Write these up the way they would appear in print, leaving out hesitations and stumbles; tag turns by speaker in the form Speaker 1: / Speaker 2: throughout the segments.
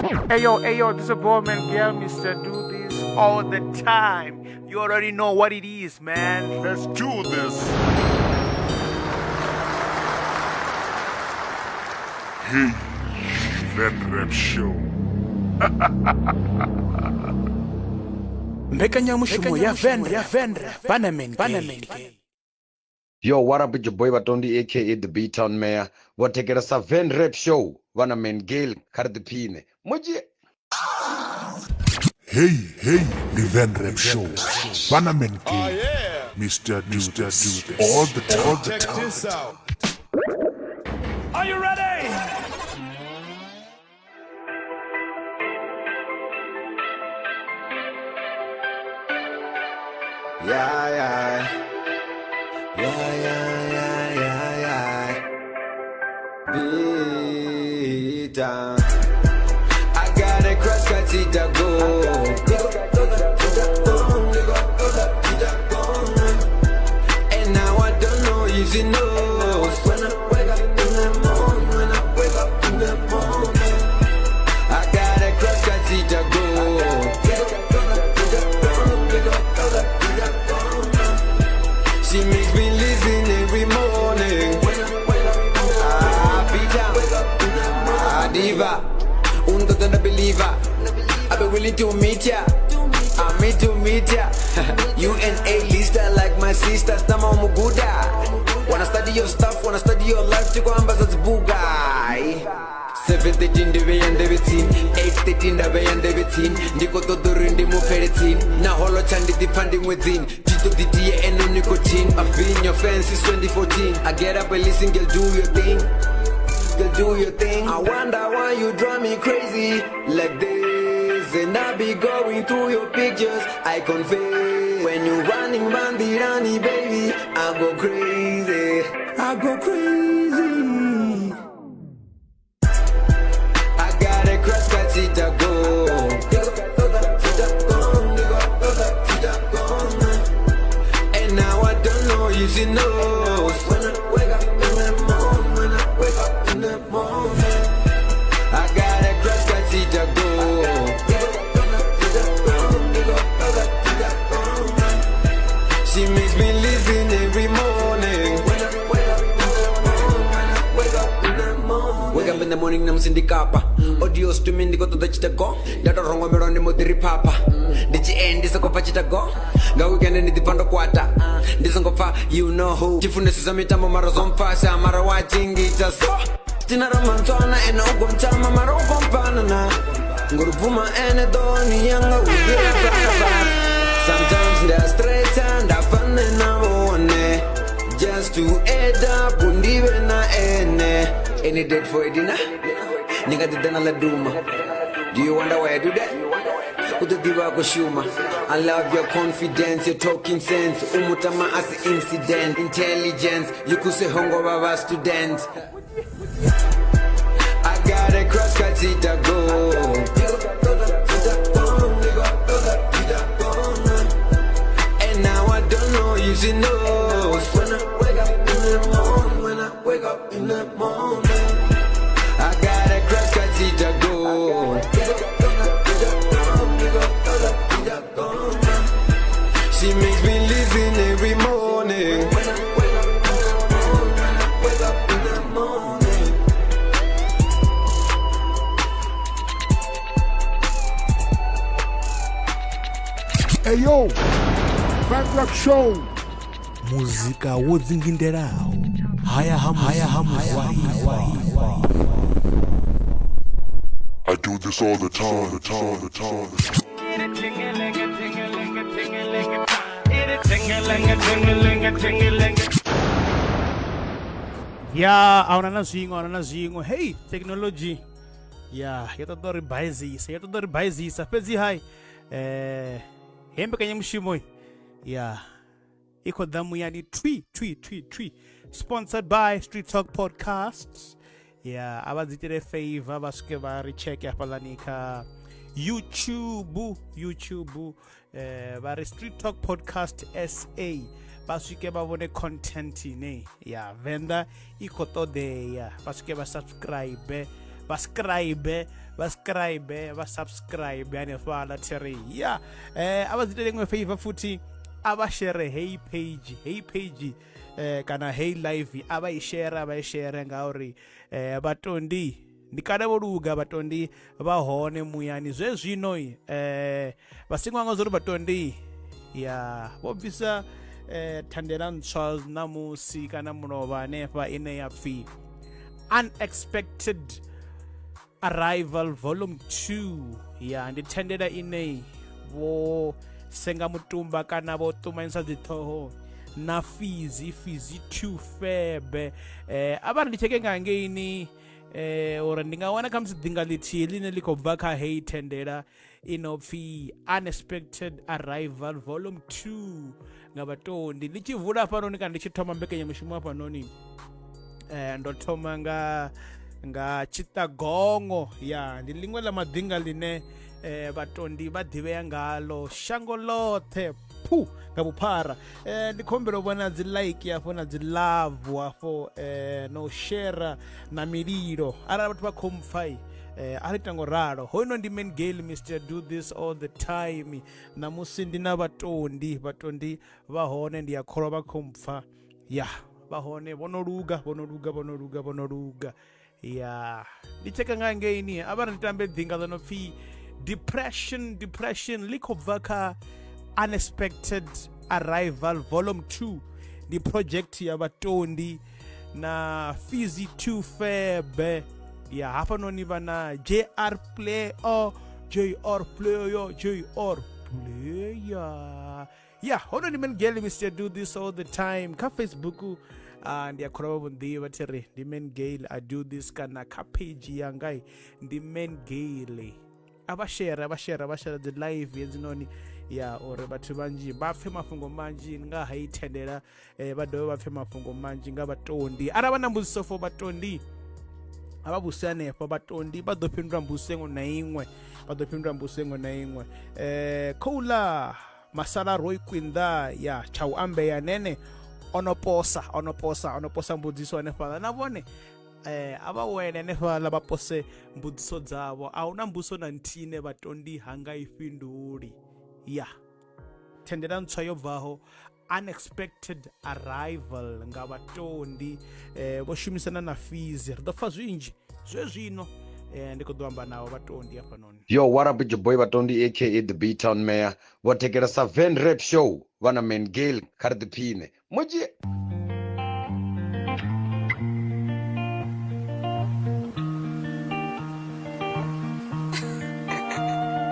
Speaker 1: Hey yo, hey yo, this is a boy man girl, Mr. Do This all the time. You already know what it is, man.
Speaker 2: Let's do this. Hey, Van Rap Show.
Speaker 3: Mbekanyamushumo ya Venra Vanamen Gay.
Speaker 4: Yo, what up with your boy Batondi, aka the B Town Mayor. Vho thetshelesa Van Rap Show vha na Man Gale kha ri ḓiphine. Mujie.
Speaker 2: Hey, hey, the Van Rap Show. Vha Man Gale. Mr. Do This all the time. All the time.
Speaker 3: Are you ready?
Speaker 5: Yeah, yeah. Yeah, yeah, yeah, yeah, yeah. Beat down. I got a crush, got it to go. And now I don't know if she knows. When I wake up in the morning, when I wake up in the morning, I got a crush, got it to go. She makes me listen every morning. Ah, beat down. Ah, diva. Un total believer. I be willing to meet ya. I'm me to meet ya. You and A-lister like my sister. Stama umuguda. Wanna study your stuff, wanna study your life. Chiko amba za zibugai. 7:13 ndivhe ya ndevhe tsini, 8:13 ndavhe ya ndevhe tsini, ndi khou ṱoḓa uri ndi mu pfele tsini, na holo tsha ndi ḓipfa ndi ṅwedzini, thi ṱoḓi tie eno nicotine. I've been your fan since 2014. I get up and listen, girl, do your thing. Girl, do your thing. I wonder why you drive me crazy like this, and I be going through your pictures. I confess, when you running round the runny, baby, I go crazy. I go crazy. I got a crush, got it to go. And now I don't know if she knows. When I wake up in the morning, when I wake up in the morning, I got a crush, got it to go. She makes me listen every morning. When I wake up in the morning, when I wake up in the morning. Wake up in the morning, namusi ndi kapa. Audio streaming ndi khou ṱoḓa tshita go. Nda to rongomela ndi mbo ḓi ri phapha. Ndi tshi ndi soko pfa tshita go. Nga weekend ndi ḓi pfa ndo kwata. Ndi songo pfa you know who. Tshi funesesa mitambo mara zwo mpfasha, mara wa tshingita so. Tina romantswana ene u gontama mara u kompana na. Ngori bvuma ene ḓoni yanga u ḓira baba. Sometimes nda straighta nda fane na vhone. Just to add up ndivhe na ene. Any date for a dinner? Ni nga ḓi ḓa na ḽa duma. Do you wonder why I do that? U ḓo ḓivha khou shuma. I love your confidence, your talking sense. U mutama a si incident. Intelligence, you could say hongo vha vha student. I got a crush, got it to go. And now I don't know if she knows. When I wake up in the morning, when I wake up in the morning, I got a crush, got it to go. She makes me listen every morning. When I wake up in the morning, when I wake up in the morning.
Speaker 2: Hey yo, Van Rap Show.
Speaker 3: Muzika wo dzingindelaho haya ha haya ha hip-hop.
Speaker 2: I do this all the time, the time, the time.
Speaker 1: Ya, a huna na zwiṅwe, a huna na zwiṅwe. Hey, technology ya yo ṱoḓa uri baizisa, yo ṱoḓa uri baizisa fhedzi hai hei mbekanyamushumo ya i khou ḓa muyani twi twi twi twi, sponsored by Street Talk Podcasts. Ya, a vha dzi itele favor vha swike vha ri check hafhaḽani kha YouTube vha ri Street Talk Podcast SA, vha swike vha vhone content ine ya Venḓa i khou ṱoḓea, vha swike vha subscribe, vha scribe. Vha scribe, vha subscribe hanefhaḽa thiri ya. A vha dzi itele iṅwe favor futhi, a vha shere hey page, hey page kana hey live, a vha i share, a vha i share ngauri vhatondi ndi kale vho luga, vhatondi vha hone muyani zwe zwino. Vha singwa nga zwo uri vhatondi ya vho bvisa thandela ntswa ṋamusi kana mulovha hanefha ine ya pfhi Unexpected Arrival Volume 2. Ya ndi thandela ine vho senga mutumba kana vho ṱumanyisa dziṱhoho na Fizi, Fizi 2 Febe. A vha ri ndi tsheke nga ngeini uri ndi nga wana khamusi ḓinga ḽithihi ḽine ḽi khou bva kha heyi thendela i no pfhi Unexpected Arrival Volume 2 nga vhatondi. Ndi tshi vula hafhanoni kana ndi tshi thoma mbekanyamushumo hafhanoni, ndo thoma nga tshiṱagongo. Ya ndi ḽiṅwe ḽa maḓinga ḽine vhatondi vha ḓivhea ngalo shango ḽoṱhe phu nga vhuphara. Ndi khombela u vhona dzi like hafho na dzi love hafho, no share na mililo arali vhathu vha khou mpfa. A ri ita ngo ralo. Hono ndi Man Gale, Mr Do This All The Time. Ṋamusi ndi na vhatondi, vhatondi vha hone, ndi a kholwa vha khou mpfa. Ya vha hone, vho no luga, vho no luga, vho no luga, vho no luga. Ya ndi tsheka nga ngeini, a vha ri ndi tambe ḓinga ḽo no pfhi Depression. Depression ḽi khou bva kha Unexpected Arrival Volume 2, ndi project ya vhatondi na Fizi 2 Febe. Ya hafhanoni vha na JR Player, JR Player, JR Player. Ya hono ndi Man Gale, Mr Do This All The Time. Kha Facebook ndi a kholwa vha vhonḓivha thi ri ndi Man Gale I Do This, kana kha page yanga ndi Man Gale. A vha shere, a vha shere, a vha shere dzi live hedzinoni ya uri vhathu vhanzhi vha pfhe mafhungo manzhi nga ha i thendela, vha dovhe vha pfhe mafhungo manzhi nga vhatondi. Arali vha na mbudziso for vhatondi, a vha vhuse hanefho, vhatondi vha ḓo fhindula mbudziso iṅwe na iṅwe, vha ḓo fhindula mbudziso iṅwe na iṅwe. Khouḽa masala roi kwinda ya tsha u ambea nene ono posa, ono posa, ono posa mbudziso hanefhaḽa, na vhone a vha wele hanefhaḽa vha pose mbudziso dzavho. A huna mbudziso na nthihi ine vhatondi ha nga i fhinduli. Ya thendela ntswa yo bvaho Unexpected Arrival nga vhatondi, vho shumisana na Fizi. Ri ḓo pfa zwinzhi zwe zwino ndi khou ḓo amba navho vhatondi hafhanoni.
Speaker 4: Yo, what up, it's your boy Vhatondi aka The B Town Mayor. Vho thetshelesa Van Rap Show vha na Man Gale, kha ri ḓiphine. Mujie.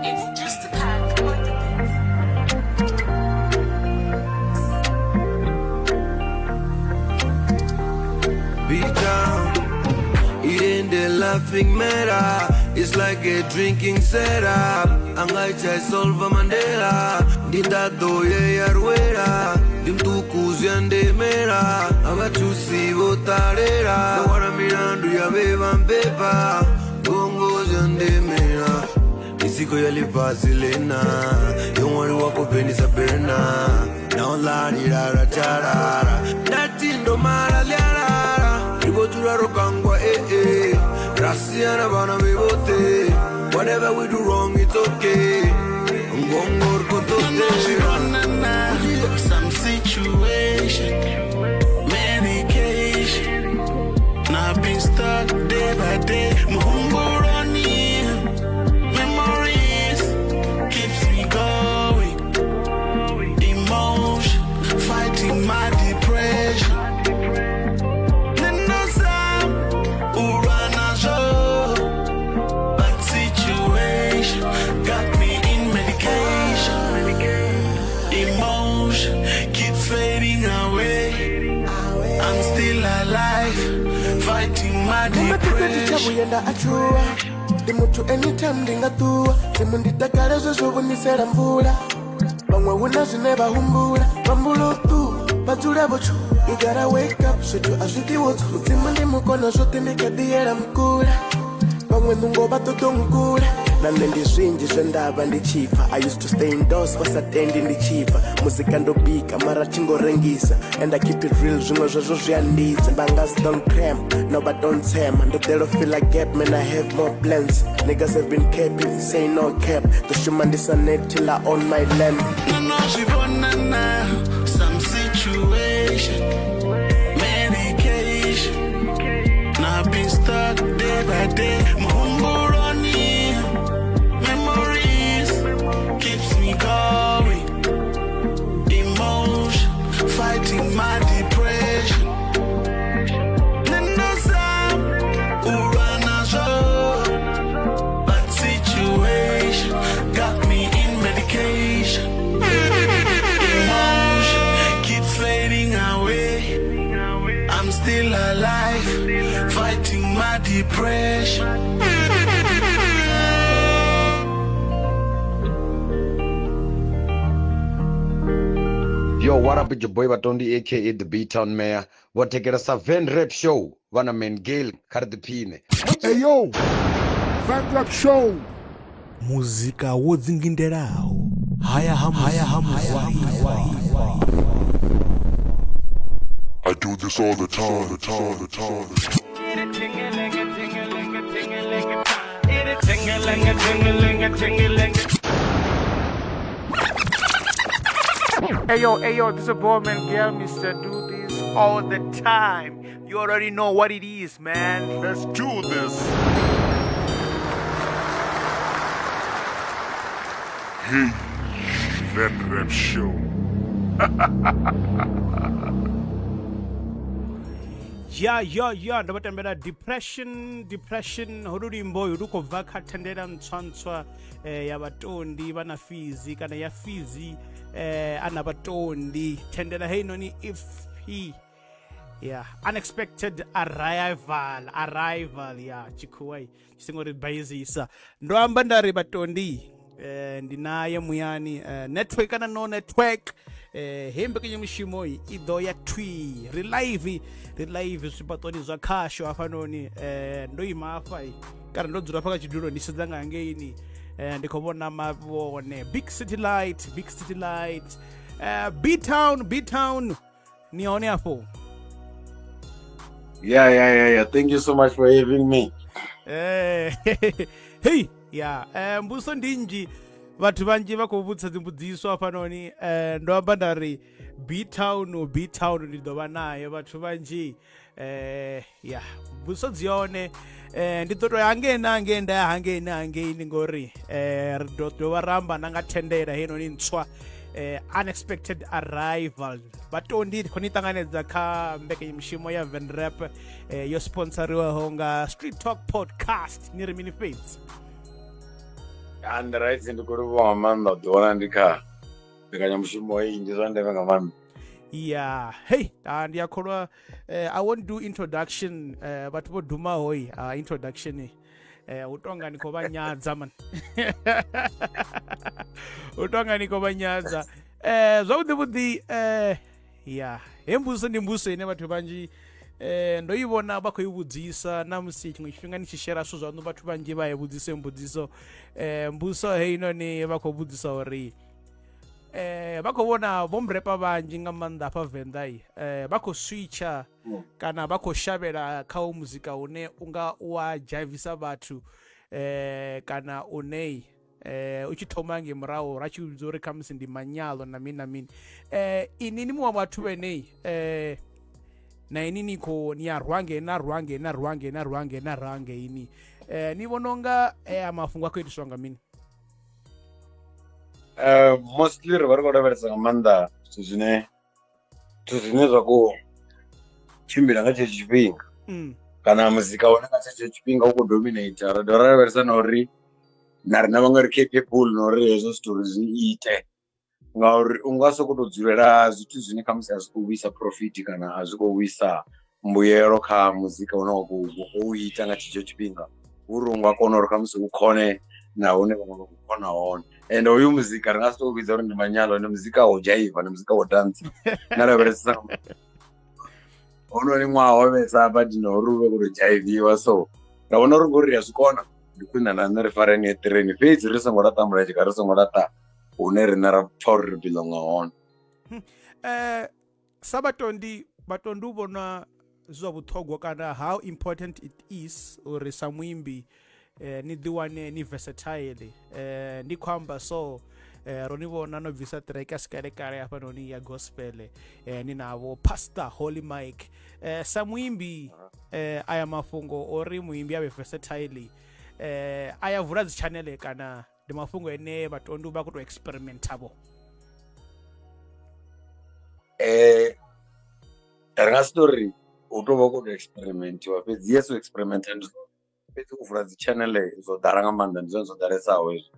Speaker 6: It's just a pack on the beats.
Speaker 5: Beat down. It ain't the laughing matter. It's like a drinking setup. Angaita solva Mandela. Ndindado ye yarwera. Ndimtukuzi andemera. Abatusi botarera. Ndawara milandu ya beba mpepa. Gongozi andemera. Misiko ya lifasi lena. Yongwari wako penisa berna. Naolarira tarara. Ndatindo mara liarara. Ribotura rokangwa eh eh. Rasiana bana bebote. Whatever we do wrong, it's okay. Ngongor kotote.
Speaker 7: Some situation, medication. Now I've been stuck day by day. Muhumbuloni, memories keeps me going. Emotion fighting my depression. Nenosa, uranazo. But situation got me in medication. Emotion keep fading away. I'm still alive, fighting my
Speaker 8: Mumatiketi
Speaker 7: depression.
Speaker 8: tshavhuya atshuwa ndi muthu anytime ndi nga ṱuwa tsimu ndi takale zwezwo vhunisela mvula vhaṅwe hu na zwine vha humbula vha mbulo ṱuwa vha dzula vho tshuwa. You gotta wake up, zwithu a zwi ḓiwo tswu mudzimu ndi mukono zwoṱhe ndi kha ḓiyela mukula vhaṅwe nungo vha ṱoḓo nkula na nṋe ndi zwinzhi zwe nda vha ndi tshi pfa. I used to stay indoors vha sa tendi ndi tshi pfa muzika ndo. bika mara thi ngo rengisa. And I keep it real, zwiṅwe zwazwo zwi a ndidza. Bangas don't cram, no but don't tsema. Ndo ḓela fill a gap, man I have more plans. Niggas have been capping, say no cap. Ndo shuma ndi sa net till I own my land.
Speaker 7: No, no, she wanna now. Some situation, medication. Now I've been stuck day by day. Muhumbuloni, memories keeps me going. Emotion fighting my depression. Nenoza, uranazo, but situation got me in medication. Emotion keeps fading away. I'm still alive, fighting my depression.
Speaker 4: Yo, what up with your boy Batondi, aka the B Town Mayor. Vho thetshelesa Van Rap Show vha na Man Gale, kha ri ḓiphine.
Speaker 2: Hey yo, Van Rap Show.
Speaker 3: Muzika wo dzingindelaho haya ha haya ha hip hop.
Speaker 2: I do this all the time, the time, the time, the time.
Speaker 1: Hey yo, hey yo, this is a boy man girl, Mr. Do This all the time. You already know what it is, man.
Speaker 2: Let's do this. Hey, Van Rap Show.
Speaker 1: Ya ya ya, ndo vha tambela depression, depression holu luimbo lu khou bva kha thandela ntswantswa ya vhatondi vha na fizi kana ya fizi ana vhatondi. Thendela heinoni ipfi ya unexpected arrival, arrival ya tshikhuwa tshi songo ri baizisa. Ndo amba nda ri vhatondi ndi naye muyani, network kana no network, hei mbekanyamushumo i ḓo ya thwi ri live, ri live zwifhaṱoni zwa khasho hafhanoni. Ndo ima hafha kana ndo dzula hafha kha tshidulo ndi sedza nga hangeini, ndi khou vhona mavhone big city light, big city light, B town, B town ni hone hafho.
Speaker 9: Yeah. Thank you so much for having me.
Speaker 1: Hey, yeah, mbuso ndi nnzhi, vhathu vhanzhi vha khou vhudzisa dzimbudziso hafhanoni. Ndo amba nda ri B town, B town ndi ḓo vha naye, vhathu vhanzhi ya mbudziso dzi hone. Ndi ḓo to ya hangei na hangei, nda ya hangei na hangeini ngori ri ḓo dovha ra amba na nga thendela heinoni ntswa, unexpected arrival. Vhatondi khou ni ṱanganedza kha mbekanyamushumo ya Venrap, yo sponsoriwaho nga Street Talk Podcast. Ni ri mini fhedzi?
Speaker 9: And right, ndi khou livhuwa nga maanḓa u ḓiwana ndi kha mbekanyamushumo iyi, ndi zwa ndeme nga maanḓa.
Speaker 1: Yeah, hey, ndi a kholwa, I won't do introduction, vhathu vho dumaho introduction u tonga ni khou vha nyadza man, u tonga ni khou vha nyadza. Zwavhuḓi vhuḓi, ya he mbudziso ndi mbudziso ine vhathu vhanzhi ndo i vhona vha khou i vhudzisa na musi tshiṅwe tshifhinga ni tshi shera zwithu zwaṋu, vhathu vhanzhi vha i vhudzise mbudziso. Mbudziso heinoni vha khou vhudzisa uri vha khou vhona vho mrepa vhanzhi nga maanḓa hafha Venḓa vha khou switcha kana vha khou shavhela kha u muzika une unga u a dzhaivisa vhathu, kana une u tshi thoma nge murahu ra tshi vhidza uri khamusi ndi manyalo na mini na mini. Ini ni muṅwe wa vhathu vhenei, na ini ni khou ni ya rwange na rwange na rwange na rwange na rwange ini, ni vhona unga mafhungo a khou itiswa nga mini?
Speaker 9: Mostly ri vha ri khou lavhelesa nga maanḓa zwithu zwine zwa khou tshimbila nga tshetsho tshifhinga, kana muzika une nga tshetsho tshifhinga u khou dominate. Ra dovha ra lavhelesa na uri na riṋe vhaṅwe ri capable na uri hezwo zwithu ri zwi ite, ngauri u nga sokou tou dzulela zwithu zwine khamusi a zwi khou vhuisa profit kana a zwi khou vhuisa mbuyelo kha muzika une wa khou ita nga tshetsho tshifhinga, uri u nga kona uri khamusi u khone na hune vhaṅwe vha khou kona hone. And hoyu muzika ri nga si tou vhidza uri ndi manyalo, ndi muzika wa u dzhaiva, ndi muzika wa u dantsa. Na lavhelesa hononi ṅwaha ho vhesa badi na uri u vhe khou tou dzhaiviwa, so nda vhona uri ngori ri a zwi kona ndi khwine na nṋe ri fare heneyo ṱireni, fhedzi ri songo laṱa mulenzhe kana ri songo laṱa hune riṋe ra pfha uri ri belonga hone.
Speaker 1: Sa vhatondi, vhatondi u vhona zwa vhuṱhogwa kana how important it is uri sa muimbi ni ḓi wane ni versatile. Ndi khou amba so, ro ni vhona no bvisa track ya sikale kale hafhanoni ya gospel, ni navho Pastor Holy Mike. Sa muimbi, aya mafhungo ori muimbi avhe versatile, aya vula dzi channel kana ndi mafhungo ene vhatondi vha khou tou experimenta vho?
Speaker 9: Ri nga si tori hu tou vha khou tou experimentiwa, fhedzi yes, u experimenta ndi, fhedzi u vula dzi channel zwo ḓala nga maanḓa, ndi zwone zwo ḓalesaho hezwo.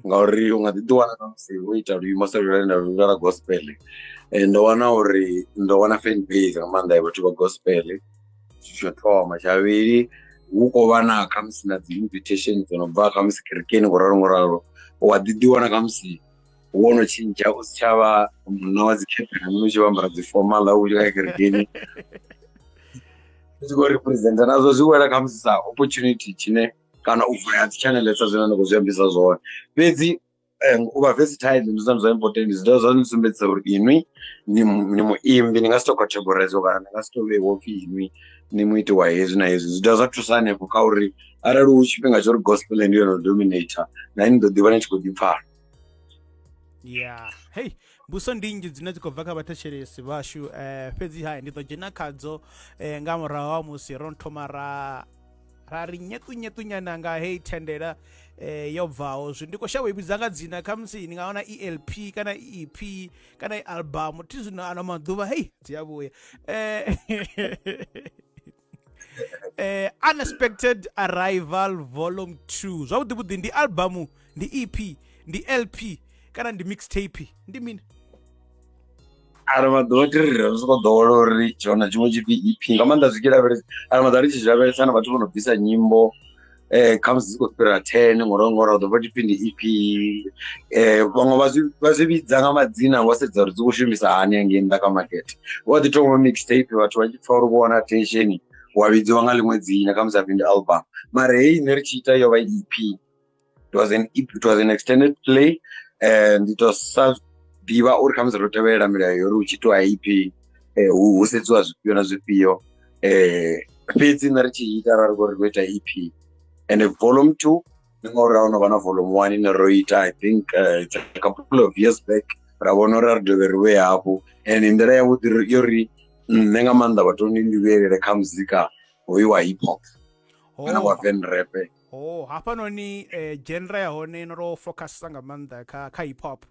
Speaker 9: Ngauri u nga ḓi ḓiwana na musi wo ita luimbo sa lune nda luimba lwa gospel, ndo wana uri ndo wana fan base nga maanḓa ya vhathu vha gospel, tshithu tsho thoma. Tsha vhuvhili, hu khou vha na khamusi na dzi invitation dzo no bva khamusi kerekeni, ngoralo ngoralo, wa ḓi ḓiwana khamusi wo no tshintsha, u si tshavha munna wa dzi khephe na mini, u tshi vho ambara dzi formal u tshi ya kerekeni, u tshi khou representa, nazwo zwi wela khamusi sa opportunity tshine kana u vulea dzi channel sa zwine nda khou zwi ambisa zwone. Fhedzi u vha versatile ndi zwone zwa important, zwi dovha zwa ni sumbedzisa uri inwi ni muimbi, ni nga si to categorize kana ni nga si to vheiwa upfhi inwi ni muiti wa hezwi na hezwi. Zwi dovha zwa thusa hanefho kha uri arali hu tshifhinga tsha uri gospel ndi yone dominator, na ini ḓo ḓivha ni tshi khou ḓi pfala.
Speaker 1: Yeah, hey, mbuso ndi nnzhi dzine dzi khou bva kha vhathetshelesi vhashu, fhedzi hai ndi ḓo dzhena khadzo nga murahu ha musi ro thoma ra ri nyeṱunyeṱunyana nga hei thendela yo bvaho zwi ndi khou shavha u i vhidza nga dzina, khamusi ni nga wana elp kana ep kana i album thi zwino ano maḓuvha hei dzi a vhuya, Unexpected Arrival Volume 2. Zwavhuḓi vhuḓi ndi albamu, ndi ep, ndi lp kana ndi mixtape, ndi mini?
Speaker 9: Ano maḓuvha ti ri ri sokou ḓowela uri tshiṅwe na tshiṅwe tshi pfi EP, nga maanḓa zwi tshi lavhelesa ano maḓuvha, ri tshi zwi lavhelesa na vhathu vho no bvisa nyimbo, khamusi dzi khou fhira 10, ngoro ngoro ḓo vha tshi pfi ndi EP. Vhaṅwe vha zwi vhidza nga madzina ngo sedza uri dzi khou shumisa hani hangei nnḓa kha makete. Wa ḓi thoma mixtape, vhathu vha tshi pfha uri vho wana attention, wa vhidziwa nga ḽiṅwe dzina, khamusi hapfi ndi album, mara heyi nṋe ri tshi ita yo vha EP. It was an extended play and it was sa ḓivha uri khamusi ro tevhelela milayo uri hu tshi itiwa EP hu sedziwa zwifhio na zwifhio, fhedzi nṋe ri tshi ita ra ri khou ri khou ita EP. And volume 2 ndi ngauri ha no vha na volume 1 ine ro ita, I think it's a couple of years back, ra vhona uri a ri dovhe ri vhuye hafhu, and nḓila yavhuḓi yo ri nṋe nga maanḓa vhathu ndi vhuyelele kha muzika hoyu wa hip hop kana wa van rap.
Speaker 1: Oh, hafhanoni genre ya hone no ro focusa nga maanḓa kha hip hop.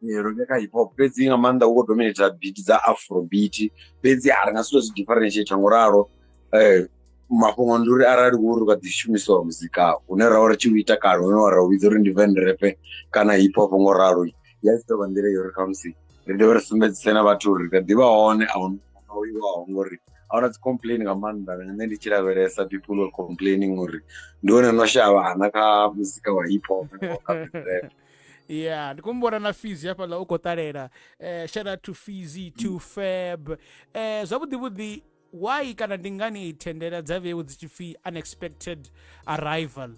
Speaker 9: Ee, ro kha hip hop, fhedzi nga maanḓa u khou dominate beat dza afro beat, fhedzi a ri nga si to zwi differentiate ngo ralo. Mafhungo ndi uri arali hu uri kha ḓi shumisiwa muzika une ra ri tshi u ita kale, une ra u vhidza uri ndi van rap kana hip hop ngo ralo, ya tshi tovha nḓila ya uri khamusi ri dovhe ri sumbedzise na vhathu uri ri kha ḓivha hone, a huna o iwaho, ngori a huna dzi complain nga maanḓa. Nṋe ndi tshi lavhelesa, people were complaining uri ndi hone no shavha hana kha muzika wa hip hop kha rap.
Speaker 1: Yeah, ndi kumbona na Fizi hafhaḽa u khou ṱalela. Shout out to Fizi, to Fab. Zwavhuḓi vhuḓi, why kana ndi ngani thendela dza vheu dzi tshi pfi Unexpected Arrival?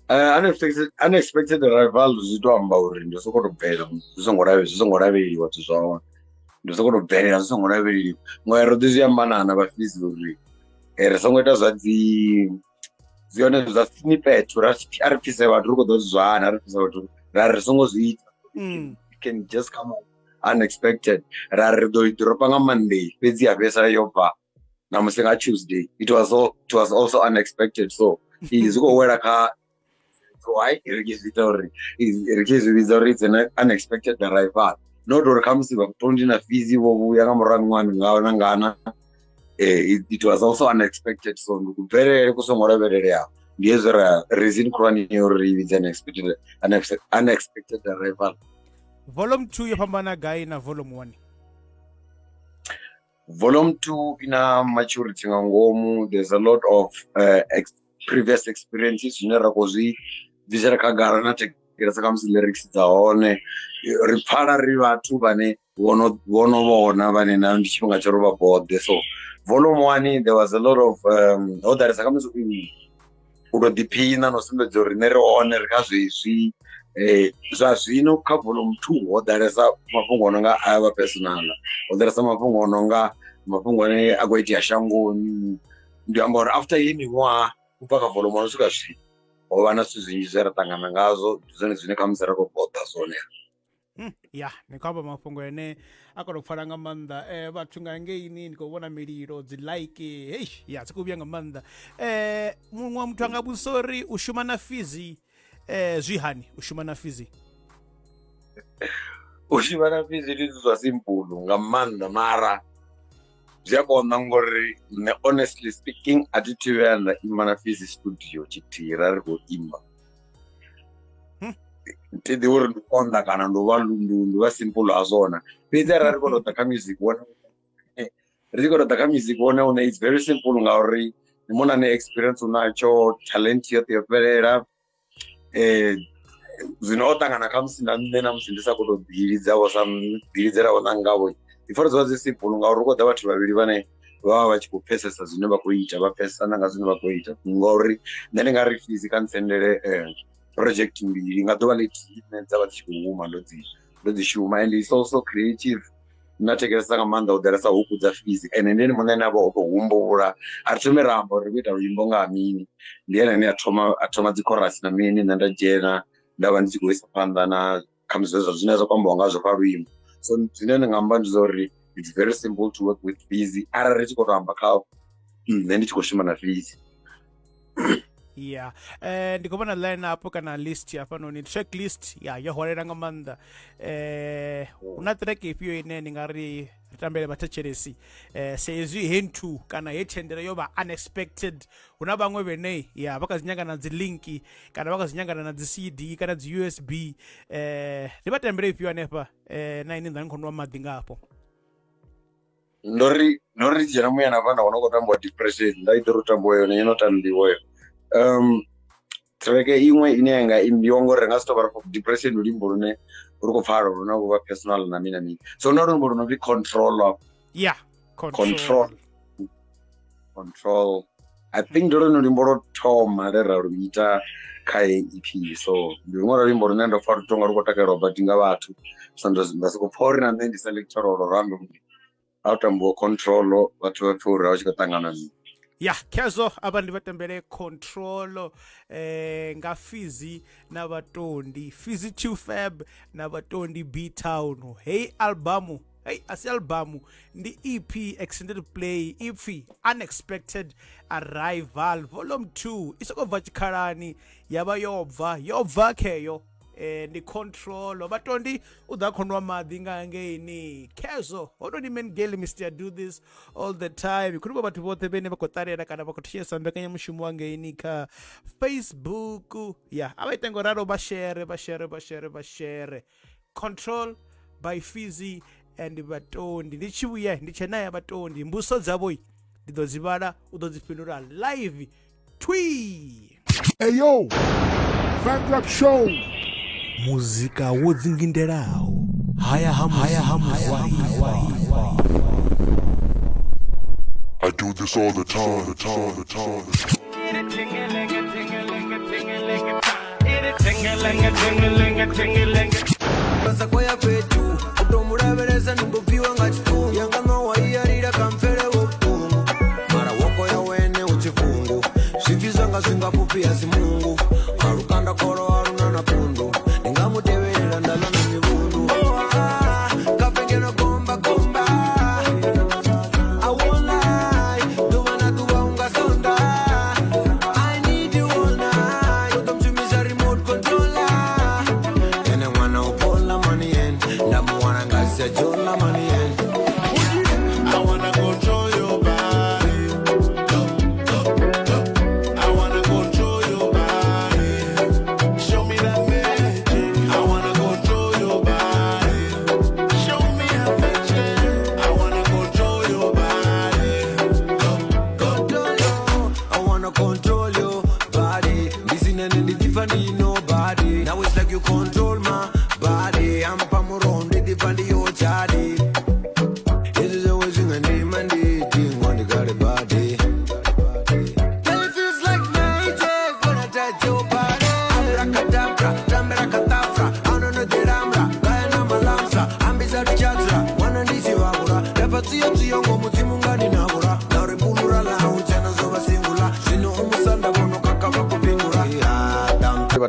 Speaker 9: Unexpected arrival zwi to amba uri ndi soko to bvelela zwi songo lavheleliwa, zwithu zwa hone ndi soko to bvelela zwi songo lavheleliwa, ngori ro ḓi zwi amba na vhafisi uri ri songo ita zwa dzi hone zwa snippet, ra a ri pfise vhathu ri khou ḓo zwi hani, a ri pfise vhathu ra ri songo zwi ita. It can just come out unexpected. Ra ri ḓo i dropa nga Monday, fhedzi ya fhedzisela yo bva namusi nga Tuesday. It was also unexpected, so zwi khou wela kha, so why ri tshi zwi ita uri ri tshi zwi vhidza uri it's an unexpected arrival, not uri khamusi vhatondi na Fizi vho vhuya nga murahu ha miṅwaha mingana na ngana. It was also unexpected, so ndi kubvelele ku songo lavheleleaho, ndi hezwo ra reason khulwane ya uri ri vhidze unexpected arrival.
Speaker 1: Volume 2 yo fhambana gai na volume 1?
Speaker 9: Volume 2 ina maturity nga ngomu. There's a lot of previous experiences zwine ra khou zwi bvisela khagala, na thetshelesa khamusi lyrics dza hone, ri pfala ri vhathu vhane vhono vhona vhane na ndi tshifhinga tsho ri vha boḓe. So volume 1 there was a lot of ho ḓalesa khamusi u to ḓiphina no sumbedza uri nṋe ri hone, ri kha zwezwi. Zwa zwino kha volume 2 ho ḓalesa mafhungo no nga a vha personal, ho ḓalesa mafhungo no nga mafhungo ane a khou itea shangoni. Ndi amba uri after iyi miṅwaha u bva kha volume 1 u swika zwino ho vha na zwithu zwinzhi zwe ra ṱangana ngazwo, ndi zwone zwine khamusi ra khou ṱoḓa zwone.
Speaker 1: Ya ni khou amba mafhungo ene a kona u pfala nga maanḓa. Vhathu nga ngeini ndi khou vhona mililo dzi like hei ya dzi khou vhuya nga maanḓa. Muṅwe muthu anga vhudzisa uri u shuma na Fizi zwi hani u shuma na Fizi?
Speaker 9: U shuma na Fizi ndi zwithu zwa simple nga maanḓa, mara zwi a konḓa ngori nṋe honestly speaking a thi thi vhuya nda ima na Fizi studio tshithihi ra ri khou imba. Thi ḓivhi uri ndi konḓa kana ndi vha ndi vha simple ha zwona, fhedzi arali ri khou tou ḓa kha music wone, ri tshi khou tou ḓa kha music wone une it's very simple ngauri ndi munna ane experience u natsho, talent yoṱhe yo fhelela. Zwino o ṱangana khamusi na nṋe na musi ndi sa khou tou ḓilidza vho sa ḓilidzela vho na ngavho, ndi pfha uri zwi vha zwi simple ngauri hu khou ḓa vhathu vhavhili vhane vha vha vha tshi khou pfhesesa zwine vha khou ita, vha pfhesesana nga zwine vha khou ita. Ngori nṋe ndi nga ri Fizi kha ntsendele project mbili nga ḓuvha ḽithihi nṋe dza vha dzi tshi khou huma ndo dzi shuma, and it's also creative. Nda thetshelesa nga maanḓa u ḓalesa huku dza Fizi, ende ndi ene muṋe ane avha o tou humbula, a ri thome ra amba uri ri khou ita luimbo nga ha mini, ndi ene ane a thoma dzi chorus na mini, nṋe nda dzhena nda vha ndi tshi khou isa phanḓa na khamusi zwezwo zwine zwa khou ambiwa ngazwo kha luimbo. So zwine nda nga amba ndi zwa uri it's very simple to work with Fizi arali ri tshi khou tou amba kha nṋe ndi tshi khou shuma na Fizi.
Speaker 1: Ya ndi khou vhona line up kana list hafhanoni, track list ya yo hwalela nga maanḓa. Hu na track ifhio ine ni nga ri ri tambele vhathetshelesi sa izwi he nthu kana he thendelo yo vha unexpected? Hu na vhaṅwe vhene ya vha kha dzi nyangana dzi link kana vha kha dzi nyangana na dzi CD kana dzi USB, ndi vha tambele ifhio hanefha na ini nḓa ni khou nwa maḓi nga hafho?
Speaker 9: Ndo ri dzhena muyani hafha nda wana u khou tambiwa Depression, nda i ḓo ri u tambiwa yone yo no tambiwa yo. Track iṅwe ine ya nga imbiwa ngori ri nga si tou vha ri khou Depression ndi luimbo lune lu khou pfala lune lu vha personal na mini na mini, so hu na luimbo lu no pfi Control.
Speaker 1: Yeah,
Speaker 9: Control. Control. I think ndi lwone luimbo lwo thoma le ra lu ita kha EP, so ndi luṅwe lwa luimbo lune ndo pfha lu tonga lu khou takalelwa badi nga vhathu, so nda soko pfha uri na nṋe ndi selector lwo rambe a u tambiwa Control, vhathu vha pfhe uri a u tshi khou ṱangana mini.
Speaker 1: Ya khezwo avha ndi vha tambele Control nga Fizi na Vhatondi, Fizi 2 Fab na Vhatondi B Town. Hey albamu, hey asi albamu, ndi EP extended play ipfi Unexpected Arrival Volume 2 i soko bva tshikhalani ya vha yo bva kheyo. Ndi Control. Vhatondi u ḓa khou nwa maḓi nga ngeini khezwo hono ni Man Gale Mr Do This All The Time. Khuri vhathu vhoṱhe vhene vha khou ṱalela kana vha khou thetshelesa mbekanyamushumo wa ngeini kha Facebook, ya a vha ite ngo ralo, vha shere vha shere vha shere vha shere Control by Fizi and Vhatondi. Ndi tshi vhuya ndi tshena ya Vhatondi, mbuso dzavho ndi ḓo dzi vhala, u ḓo dzi fhindula live twi.
Speaker 2: Eyo Van Rap Show,
Speaker 3: muzika wo dzingindelaho haya ha haya ha hip-hop.
Speaker 2: I do this all the time, the time, the time.
Speaker 5: Kwa fhethu u tou mu lavhelesa ndi mbo bviwa nga tshiṱungu yanga ṋowa i ya lila kha mfele wo vhuṱungu mara woko ya wene u tshifhungu zwipfi zwanga zwi nga fhufhi ya simungu a lukanda kholo a luna na pundu ndi nga mu tevhelela nda ḽa na mivhundu. Kafe ngeno gomba gomba, I won't lie, ḓuvha na ḓuvha unga sonda. I need you all night, u ḓo mshumisa remote controller. Ene ṅwana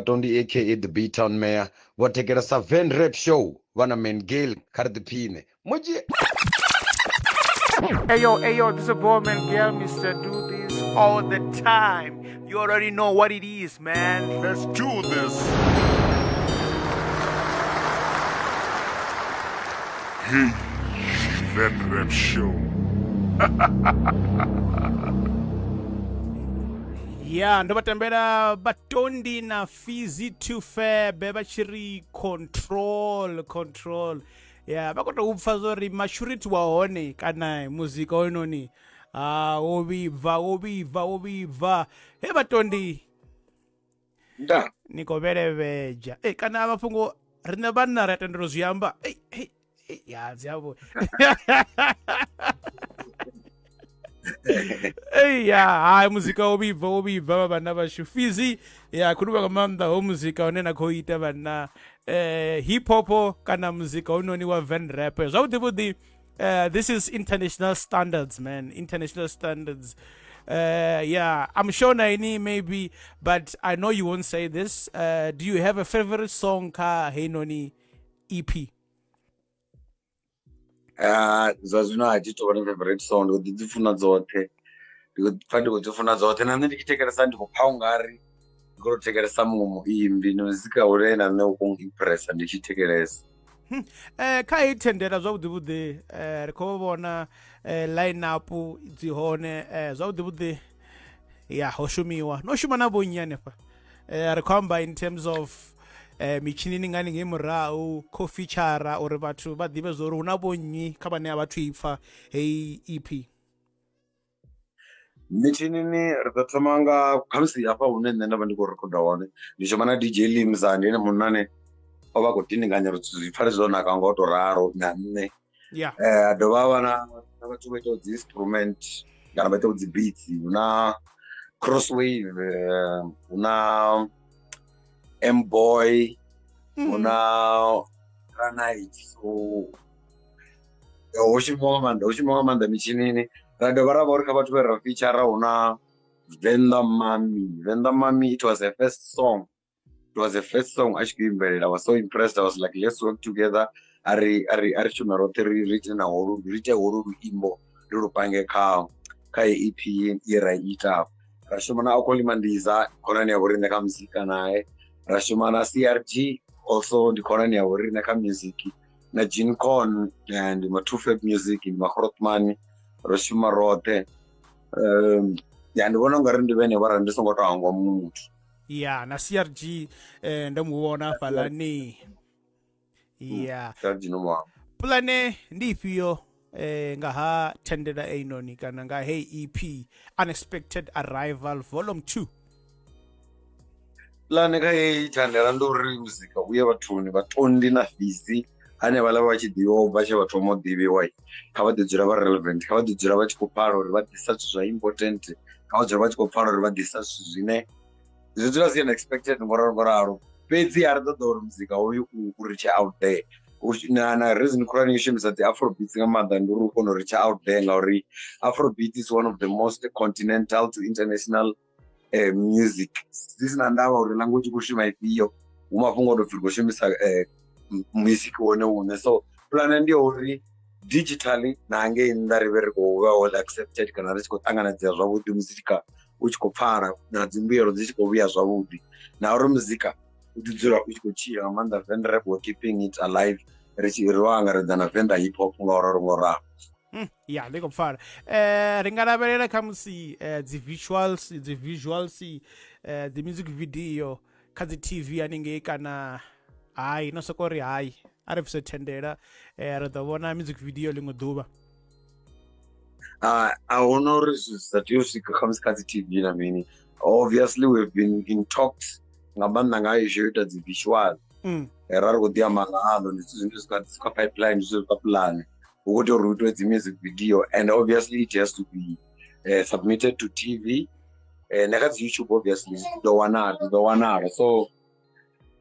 Speaker 4: Vhatondi aka The B Town Mayor. Vho thetshelesa Van Rap Show vha na Man Gale kha ri ḓiphine. Mujie.
Speaker 1: Hey yo, hey yo, this is your boy man girl, Mr. Do This all the time. You already know what it is, man.
Speaker 2: Let's do this. Hey, Van Rap Show.
Speaker 1: Ya ndo vha tambela Vhatondi na Fizi to Febe vha tshi ri control control. Ya vha khou tou pfa zwori maturity wa hone kana muzika hoyunoni ah wo vhibva wo vhibva wo vhibva. He Vhatondi
Speaker 9: Nda.
Speaker 1: Ni khou vhelevhedzha. Ei kana mafhungo riṋe vhanna ri a tendela u zwi amba. Ei ei ei ya dzi avho. Ei ya hai muzika wo vhibva wo vhibva vha vhanna vhashu. Fizi ya khuluvha nga maanḓa ho muzika une na khou ita vhanna hip hop kana muzika unoni wa van rap. Zwavhuḓi vhuḓi this is international standards, man. International standards. Yeah, I'm sure Naini maybe, but I know you won't say this. Do you have a favorite song ka heinoni EP?
Speaker 9: Zwa zwino a thi tovha na favorite song, ndi khou ḓi dzi funa dzoṱhe, ndi khou pfha ndi khou dzi funa dzoṱhe. Na nṋe ndi tshi thetshelesa ndi khou pfha ungari ndi khou tou thetshelesa muṅwe muimbi, ndi muzika une na nṋe u khou impressa ndi tshi thetshelesa.
Speaker 1: Kha heyi thendela zwavhuḓi vhuḓi ri khou vhona line up dzi hone zwavhuḓi vhuḓi ya ho shumiwa no shuma na vhonnyi hanefha? Ri khou amba in terms of mitshinini nga haningei murahu kho feature uri vhathu vha ḓivhe zwa uri hu na vhonnyi kha vhane a vhathu ipfa heyi EP.
Speaker 9: Mitshinini ri ḓo thoma nga khamusi hafha hune nṋe nda vha ndi khou rikhoda hone, ndi shuma na DJ Limza, ndi ene munna ane o vha khou dindinganya uri zwithu zwi pfale zwo naka nga u to ralo na nṋe. A dovha havha na vhathu vha itaho dzi instrument kana vha itaho dzi beats, hu na Crosswave, hu na M-Boy, hu na Granite. So ho shumiwa nga maanḓa, ho shumiwa nga maanḓa mitshinini. Ra dovha ra vha uri kha vhathu vhe ra feature hu na Venḓa Mami. Venḓa Mami, it was her first song. It was the first song a tshi khou imbelela. I was so impressed. I was like, let's work together. A ri a ri a ri shume roṱhe ri ri ite na holu ri ite holu luimbo ri lu pange kha EP ye ra ita. Ra shuma na Okoli Mandiza, khonani ya vhoriṋe kha muzika nae. Ra shuma na CRG, also ndi khonani ya vhoriṋe kha music, na Gene Con and ma Two Fab Music, ndi Magrotman, ro shuma roṱhe. Ya ndi vhona ungari ndi vhene vhara ndi songo to hangwa muthu.
Speaker 1: Ya na CRG ndo mu vhona hafhaḽani. Ya
Speaker 9: CRG no mu hangwa.
Speaker 1: Pulane ndi ifhio nga ha thendela einoni kana nga hey EP Unexpected Arrival Volume 2?
Speaker 9: Pulane kha heyi thandela ndi uri muzika uye vhathuni, Vhatondi na Fizi hanevhaḽa vha tshi ḓivhiwa ubva tshe vha thoma u ḓivhiwa, kha vha ḓi dzula vha relevant, kha vha ḓi dzula vha tshi khou pfala uri vha ḓisa zwithu zwa important, kha vha dzula vha tshi khou pfala uri vha ḓisa zwithu zwine zwi dzula zwi unexpected ngoralo ngoralo. Fhedzi a ri ṱoḓa uri muzika hoyu u reach out there. Na reason khulwane yo shumisa dzi afrobeats nga maanḓa ndi uri u kone u reach out there, ngauri afrobeat is one of the most continental to international music. Zwi si na ndavha uri language i khou shuma ifhio, hu mafhungo o tou pfhi ri khou shumisa music wone muṋe. So pulane ndi ya uri digitally na hangei nnḓa ri vhe ri khou vha well accepted kana ri tshi khou ṱanganedzea zwavhuḓi, muzika u tshi khou pfala na dzimbuyelo dzi tshi khou vhuya zwavhuḓi, na uri muzika u ḓi dzula u tshi khou tshila nga maanḓa. Venḓa rap, we're keeping it alive, ri tshi ri angaredza na Venḓa hip hop nga uralo nga uralo.
Speaker 1: Ya ndi khou pfala. Ri nga lavhelela kha musi dzi visuals, dzi visuals dzi music video kha dzi TV haningei kana hai no soko ri hai a ri bvise thendela ri ḓo vhona music video ḽiṅwe ḓuvha?
Speaker 9: A huna uri zwi sa tea u swika khamusi kha dzi TV na mini. Obviously we've been in talks nga maanḓa nga ishu yo ita dzi visual. Ra ri khou ḓi amba nga hazwo, ndi zwithu zwine zwi kha pipeline, ndi zwithu zwi kha pulane. Hu khou tea uri hu itiwe dzi music video and obviously it has to be submitted to TV na kha dzi YouTube, obviously zwi ḓo wanala, zwi ḓo wanala. So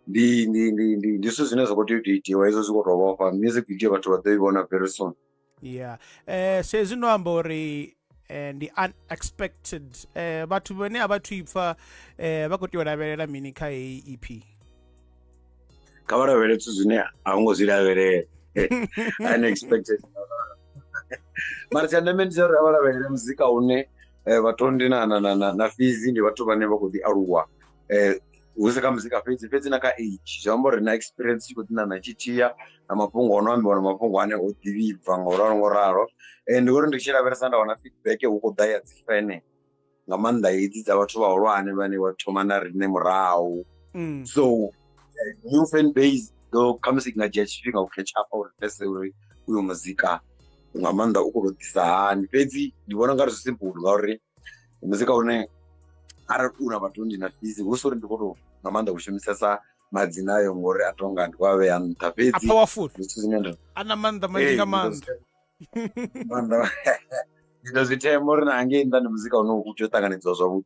Speaker 9: ndi ndi ndi ndi ndi zwithu zwine zwa khou tea u itiwa hezwo, zwi khou tou vhofha music video, vhathu vha ḓo i vhona very soon.
Speaker 1: Yeah, sa hezwi no amba uri eh, ndi unexpected eh, vhathu vhane a vha thu ipfa eh, vha khou tea u lavhelela mini kha heyi ep
Speaker 9: kha vha lavhelele zwithu zwine a u ngo zwi lavhelela unexpected mara tsha ndeme ndi tsha uri a vha lavhelele muzika une eh, vhatondi na na na na, na fizi ndi vhathu vhane vha khou ḓi aluwa eh, hu si kha muzika fhedzi fhedzi na kha age zwi amba uri na experience tshi khou ḓi nana tshi tshiya na mafhungo ono ambiwa na mafhungo ane o ḓivhibva nga uralo ngo ralo eh, ndi uri ndi tshi lavhelesa nda wana feedback hu khou ḓa ya dzi fene nga maanḓa hedzi dza vhathu vhahulwane vhane vha thoma na riṋe murahu mm. so eh, new fan base ḓo khamusi nga dzhia tshifhinga u catch up uri pfesese uri uyo muzika nga maanḓa u khou tou ḓisa hani fhedzi ndi vhona ungari zwi simple ngauri muzika une arali u na vhathu ndi na fisi hu si uri ndi khou tou nga maanḓa u shumisesa madzina ayo ngori a tonga ndi khou a vhea nṱha fhedzi
Speaker 1: zwithu zwine nda a na maanḓa manzhi nga maanḓa
Speaker 9: maanḓa ndi ḓo zwi themba uri na hangei nnḓa ndi muzika une u tea u ṱanganedziwa zwavhuḓi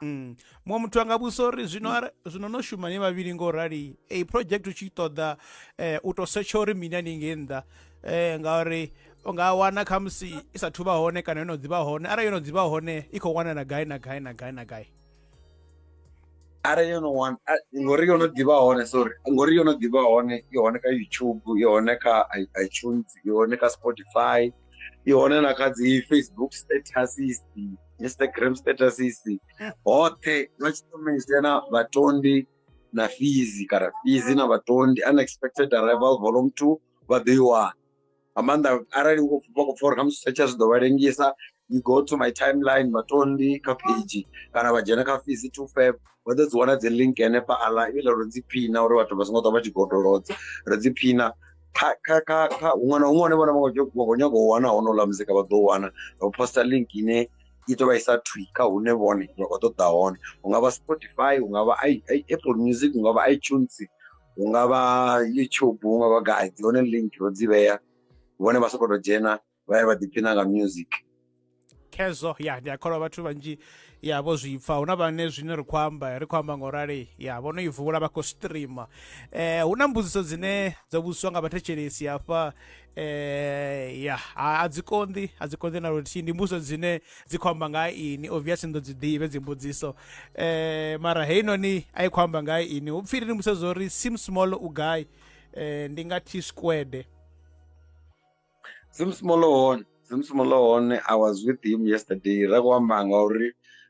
Speaker 1: Mm. Muṅwe muthu anga vhudzisa uri zwino are zwino no shuma ni vhavhili ngo rali eyi project u tshi i ṱoḓa eh, u to setsha uri mini haningei nnḓa eh, ngauri u nga wana khamusi i sathu vha hone kana yo no ḓi vha hone arali yo no ḓi vha hone i khou wanala gai na gai na gai na gai
Speaker 9: arali yo no wana ngori yo no ḓivha hone sorry ngori yo no ḓivha hone i hone kha youtube i hone kha itunes i hone kha spotify i hone na kha dzi facebook statuses instagram statuses hoṱhe vha tshi ṱomedzela na vhatondi na fizi kana fizi na vhatondi unexpected arrival volume 2 vha ḓo i wana nga maanḓa arali vha khou pfha uri khamusi search zwi ḓo vha lengisa you go to my timeline vhatondi kha page kana vha dzhena kha fizi 2 feb vha ḓo dzi wana dzi link henefha aḽa iḽa ro dzi phina uri vhathu vha songo ṱwa vha tshi godolodza ro dzi phina kha kha kha kha huṅwe na huṅwe hune vhona vha khou nyaga u wana honouḽa muzika vha ḓo wana ro posta link ine i tou vha isa thwi kha hune vhone vha khou ṱoḓa hone hu nga vha Spotify hu nga vha Apple Music hu nga vha iTunes hu nga vha YouTube hu nga vha gai dzi hone link ro dzi vhea vhone vha sokou tou dzhena vha ya vha ḓiphina nga music
Speaker 1: khezwo ya ndi a kholwa vhathu vhanzhi ya vho zwi pfa hu na vhane zwine ri khou amba ri khou amba ngo rali ya vho no i vula vha khou streamer eh hu na mbudziso dzine dzo vhudziswa nga vhathetshelesi hafha eh ya a dzi konḓi a dzi konḓi na luthihi ndi mbudziso dzine dzi khou amba nga ini obviously ndo dzi ḓivhe dzi mbudziso eh mara heinoni a i khou amba nga ini hu pfhi ri mbudziso zwo ri sim small u gai eh ndi nga t squared
Speaker 9: Sim Small hone Sim Small hone I was with him yesterday ra khou amba nga uri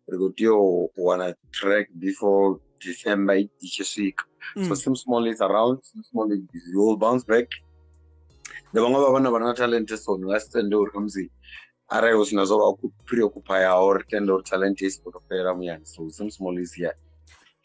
Speaker 9: ri khou tea u wana track before December i tshi swika so Sim Small is around Sim Small is busy. He will bounce back ndi vhaṅwe vha vhana vha na talent so ni nga si tende uri khamusi arali hu si na zwo vha preoccupayaho ri tende uri talent i si khou tou fhelela muyani so Sim Small is here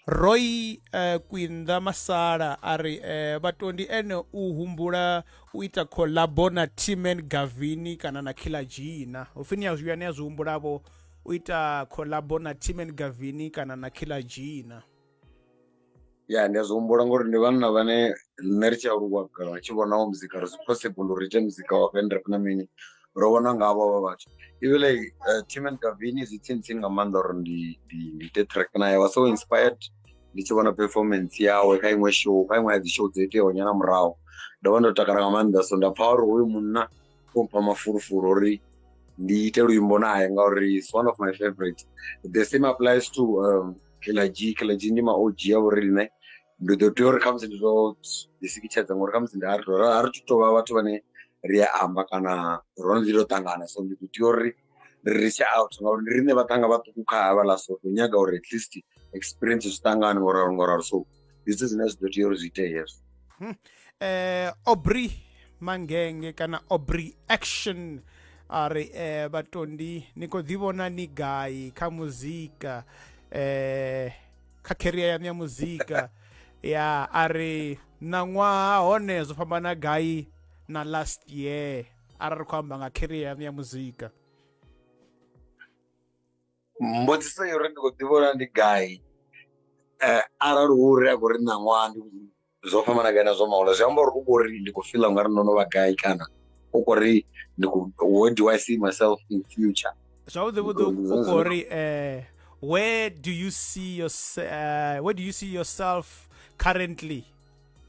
Speaker 1: Roy eh, Kwinda Masala a ri eh, Vhatondi ene u humbula u ita collabo na T-Man Gavini kana na Killer G na hupfi ni a zwi vhuya ni a zwi humbulavho u ita collabo na T-Man Gavini kana na Killer G na
Speaker 9: ya ndi a zwi humbula ngori ndi vhanna vhane nṋe ri tshi aluwa kana ri tshi vhona muzika ri zwi possible uri ite muzika wa venrap na mini ro vhona nga havho vha vhathu even like uh, Tim and Gavini zwi tsini tsini nga maanḓa uri ndi ndi ndi ite track naye was so inspired ndi tshi vhona performance yawe kha iṅwe show kha iṅwe ya dzi show dzo iteaho nyana murahu ndo vha ndo takala nga maanḓa so nda pfha uri hoyu munna u mpha mafulufulu uri ndi ite luimbo naye ngauri is one of my favorite the same applies to um, Killer G Killer G ndi ma OG ya vhoriṋe ndi ḓo tea uri khamusi ndi to ḓisikitshedza ngori khamusi ndi a ri thu tovha vhathu vhane ri a amba kana ro no ḓi to ṱangana so ndi ḓo tea uri ri reach out ngauri ndi riṋe vhaṱhannga vhaṱuku kha havhaḽa so ri nyaga uri at least experience zwi ṱangane ngo ralo ngo ralo so ndi zwithu zwine zwi ḓo tea uri zwi itee hezwo.
Speaker 1: Hmm. Eh, Aubrey Mangenge kana Aubrey Action a ri eh, vhatondi ni khou ḓivhona ni gai kha muzika eh, kha career yaṋu ya muzika ya a ri ṋaṅwaha hone zwo fhambana gai na last year arali ri khou amba nga career yaṋu ya muzika
Speaker 9: mbudziso ya uri ndi khou ḓivhona ndi gai eh, arali hu uri a khou ri ṋaṅwaha ndi zwo fhambana gai na zwa mahoḽa zwi amba uri u khou ri ndi khou fila ungari ndo no vha gai kana u khou ri ndi khou where do I see myself in future
Speaker 1: zwavhuḓi vhuḓi u khou ri eh, where do you see your, uh, where do you see yourself currently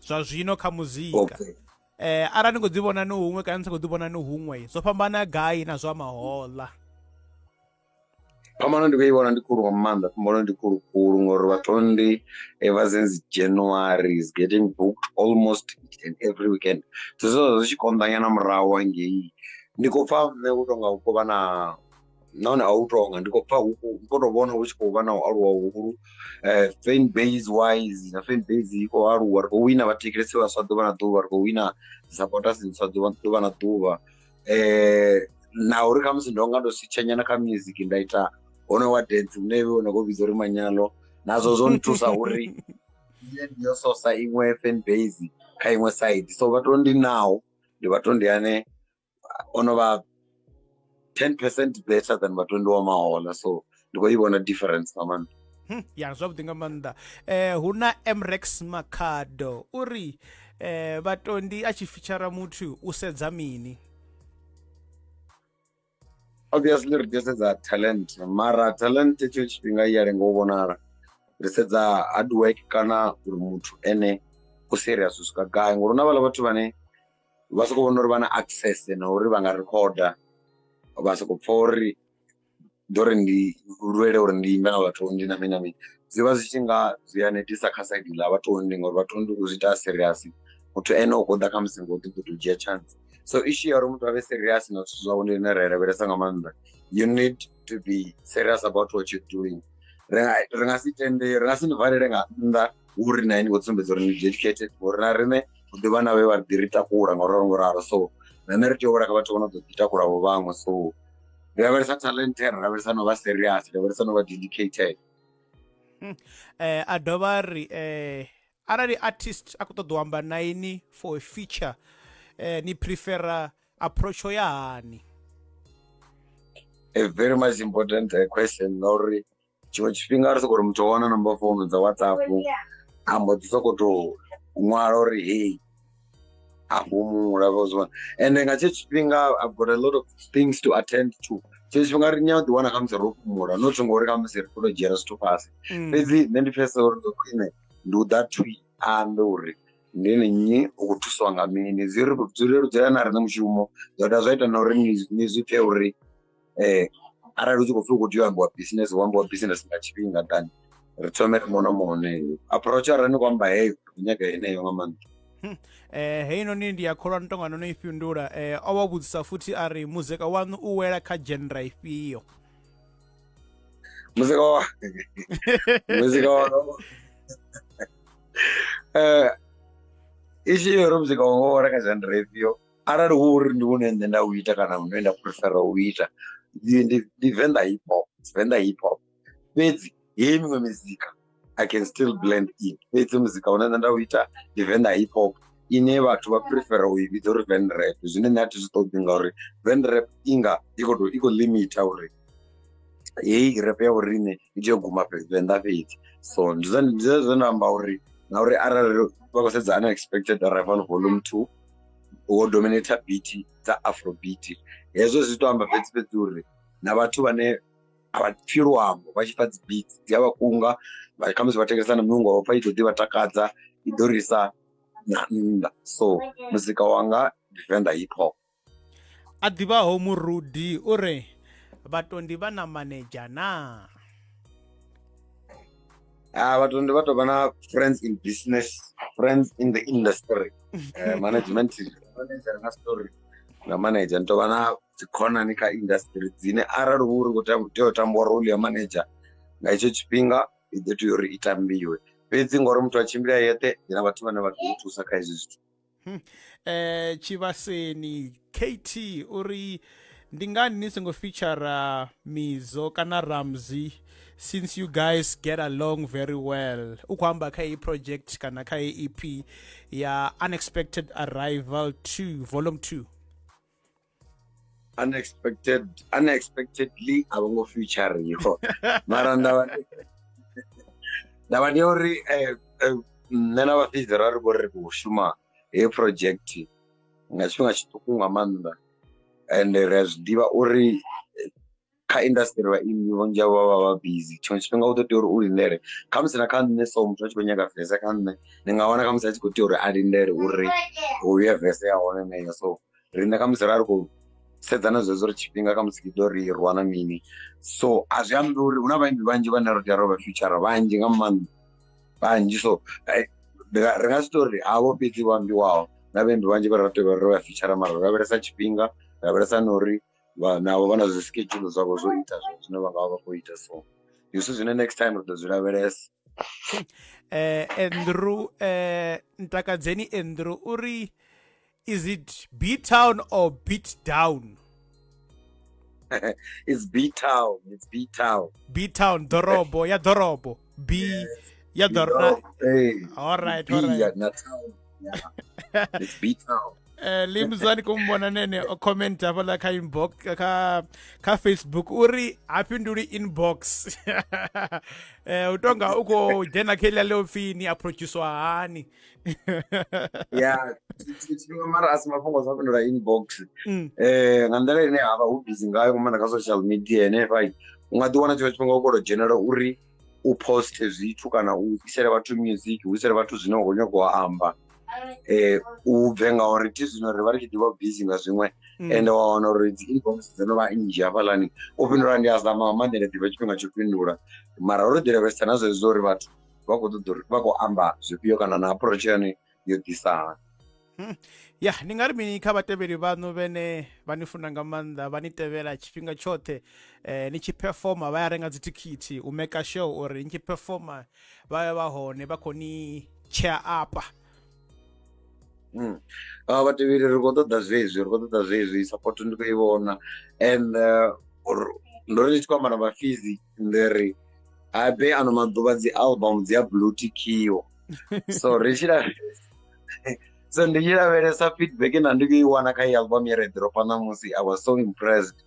Speaker 1: zwa zwino kha muzika
Speaker 9: okay.
Speaker 1: eh arali ni khou ḓi vhona ni huṅwe kana ni sa khou ḓi vhona ni huṅwe zwo fhambana gai na zwa mahoḽa
Speaker 9: Phambano ndi khou i vhona ndi khulu nga maanḓa, phambano ndi khulu khulu ngori vhatondi ever since January is getting booked almost each and every weekend. So zwo zwi tshi konḓa nyana murahu hangei. Ndi khou pfha nṋe hu tonga hu khou vha na nahone a hu tonga ndi khou pfha hu ndi khou tou vhona hu tshi khou vha na u aluwa huhulu fan base wise na fan base i khou aluwa ri khou wina vhathetshelesi vhaswa ḓuvha na ḓuvha ri khou wina supporters ntswa ḓuvha ḓuvha na ḓuvha. Na uri khamusi ndo nga ndo switsha nyana kha music nda ita hono wa dance une vhe na khou vhidza uri manyalo nazwo zwo nthusa uri ndi ndi yo sosa iṅwe fan base kha iṅwe side. So vhatondi naho ndi vhatondi ane ono vha 10% better than vhatondi wa mahola, so ndi khou i vhona difference nga maanḓa.
Speaker 1: Ya zwavhuḓi nga maanḓa. Hu na Mrex Makhado uri vhatondi a tshi feature muthu u sedza mini?
Speaker 9: Obviously ri tea u sedza talent, mara talent tshiṅwe tshifhinga i ya lenga u vhonala. Ri sedza hard work kana uri muthu ene u serious u swika gai, ngori huna vhaḽa vhathu vhane vha soko vhona uri vha na access na uri vha nga rikhoda vha soko pfha uri ndo ri ndi lwele uri ndi imbe na vhatondi na mini na mini, zwi vha zwi tshi nga zwi a netisa kha side ḽa vhatondi ngori vhatondi u zwi ita serious muthu ene u khou ḓa khamusi ngo ṱoḓa u dzhia chance. So issue ya uri muthu avhe serious na zwithu zwawe ndi ine ra i lavhelesa nga maanḓa. You need to be serious about what you're doing. Ri nga si tende, ri nga si ni valele nga nnḓa uri na ini khou sumbedza uri ni dedicated, ngori na riṋe hu ḓivha na vhe vha ḓi ri takula nga ralo ngo ralo, so na nṋe ri tea u vhona kha vhathu vho no ḓo ḓi takula vho vhaṅwe. So ri lavhelesa talent, ri lavhelesa no vha serious, ri lavhelesa no vha dedicated.
Speaker 1: A dovha ri arali artist a khou ṱoḓa u amba na ini for a feature, ni prefera approach ya hani?
Speaker 9: A very much important question, ngauri tshiṅwe tshifhinga ri soko uri muthu wana number phone dza WhatsApp a mbo ḓi soko to ṅwala uri hey a fhumula vho zwi vhona, ende nga tshetsho tshifhinga I've got a lot of things to attend to. Tshetsho tshifhinga ri nya u ḓi wana khamusi ro fhumula, not ngori khamusi ri khou tou dzhiela zwithu fhasi, fhedzi nṋe ndi pfhesesa uri zwa khwine ndi u ḓa thwi a ambe uri ndi ene nnyi, u khou thusiwa nga mini, zwi ri zwi leludzela na riṋe mushumo, zwa dovha zwa ita na uri ni zwi pfhe uri arali hu tshi khou pfhi hu khou tea u ambiwa business hu ambiwa business nga tshifhinga than ri thome ri mona mone. Approach arali ni khou amba heyo ri nyaga yeneyo nga maanḓa.
Speaker 1: Heinoni ndi ya kholwa ni tonga no no i fhindula. O vha vhudzisa futhi a ri muzika waṋu u wela kha genre ifhio?
Speaker 9: Muzika wa muzika wa issue ya uri muzika wanga u wela kha genre ifhio, arali hu uri ndi une nṋe nda u ita kana une nda prefera u ita, ndi Venḓa hip hop, Venḓa hip hop. Fhedzi heyi miṅwe mizika I can still blend in, fhedzi muzika une nṋe nda u ita ndi Venḓa hip hop ine vhathu vha prefera u i vhidza uri Venḓa rap, zwine nṋe a thi zwi ṱoḓi ngauri Venḓa rap inga i khou i khou limiter uri heyi rap ya vhoriṋe i tea u guma Venḓa fhedzi. So ndi zwone nda amba uri na uri arali vha khou sedza Unexpected Arrival Volume 2 wo dominator beat dza afrobeat, hezwo zwi to amba fhedzi fhedzi uri na vhathu vhane a vha pfhi luambo vha tshi pfha dzi beats dzi a vha kunga, vha khamusi vha thetshelesa na miṅwe vha pfha i ḓo ḓi vha takadza i ḓo risa na nnḓa. So muzika wanga ndi Venḓa hip hop.
Speaker 1: A ḓivhaho Murudi uri vhatondi vha na manager na?
Speaker 9: Vhatondi vha tou vha na friends in business, friends in the industry. Management manager nga story nga manager ni tou vha na dzikhonani kha industry dzine arali hu uri khou tea u tambiwa role ya manager nga hetsho tshifhinga i ḓo tea uri i tambiwe, fhedzi ngori muthu a tshimbila yeṱhe ndi na vhathu vhane vha ḓo thusa kha hezwi zwithu.
Speaker 1: Tshivhaseni KT uri ndi ngani ni songo feature Mizo kana Ramsey since you guys get along very well? U khou amba kha iyi project kana kha iyi EP ya Unexpected Arrival 2 Volume 2.
Speaker 9: Unexpectedly a vho ngo feature mara ndavha ndi uri nṋe na vhafhidzi ra ri vho ri khou shuma heyi project nga tshifhinga tshiṱuku nga maanḓa, ende ri a zwi ḓivha uri kha industry vhaimbi vhunzhi havho vha vha vha busy, tshiṅwe tshifhinga u ḓo tea uri u lindele khamusi na kha nṋe. So muthu a tshi khou nyaga verse kha nṋe ndi nga wana khamusi a tshi khou tea uri a lindele uri hu vhuye verse ya hone neyo, so riṋe khamusi ra ri khou sedza na zwezwo uri tshifhinga kha musi ḓo ri rwa na mini. So a zwi ambi uri hu na vhaimbi vhanzhi vhane ro tea ro vha future vhanzhi nga maanḓa vhanzhi. So ri nga si tou ri havho fhedzi vho ambiwaho, na vhaimbi vhanzhi vha ra tea uri ro vha feature, mara ri lavhelesa tshifhinga, ri lavhelesa na uri navho vha na zwi schedule zwavho zwo ita zwithu zwine vha nga vha vha khou ita. So ndi zwithu zwine next time ri ḓo zwi lavhelesa.
Speaker 1: Andrew, Ntakadzeni Andrew uri is it B Town or Beat Down?
Speaker 9: It's B Town, it's B Town.
Speaker 1: B Town, dorobo ya dorobo. B ya dorobo.
Speaker 9: Hey.
Speaker 1: All right,
Speaker 9: B
Speaker 1: all right.
Speaker 9: ya na town. Yeah. It's B Town.
Speaker 1: Limzani kumbona nene o comment hafhaḽa kha inbox kha Facebook uri ha fhinduli inbox. U tonga u khou dzhena kha iḽa ḽo pfi ni approachiswa hani.
Speaker 9: Ya, tshifhinga mara a si mafhungo a sa fhindula inbox. Nga nḓila ine ha vha hu busy ngayo nga maanḓa kha social media henefha, u nga ḓi wana tshiṅwe tshifhinga u khou tou dzhenela uri u poste zwithu kana u isele vhathu music, u isele vhathu zwine wa khou nyanga u amba, u bve ngauri thi zwino ri vha ri tshi ḓivha busy nga zwiṅwe. Ende wa wana uri dzi inbox dzo no vha nnzhi hafhaḽani, u fhindula ndi a zama nga maanḓa, nda ḓivha tshifhinga tsho fhindula, mara ro ḓi lavhelesa na zwezwo uri vhathu vha khou ṱoḓa uri vha khou amba zwifhio kana na approach yone yo ḓisa hani.
Speaker 1: Ya, ndi nga ri mini kha vhatevheli vhaṋu vhene vha ni funa nga maanḓa, vha ni tevhela tshifhinga tshoṱhe, ni tshi performa vha ya renga dzithikhithi u maker sure uri ni tshi performa vha vhe vha hone vha khou ni cheer up?
Speaker 9: Vhatevheli ri khou ṱoḓa zwezwi, ri khou ṱoḓa zwezwi, support ndi khou i vhona. And ndo ri ndi tshi khou amba na vhafizi ndi ri habe ano maḓuvha dzi album dzi a blue tickiwa, so ri tshi so ndi tshi lavhelesa feedback na ndi khou i wana kha iyi album ye ra i ḓoropa ṋamusi, I was so impressed.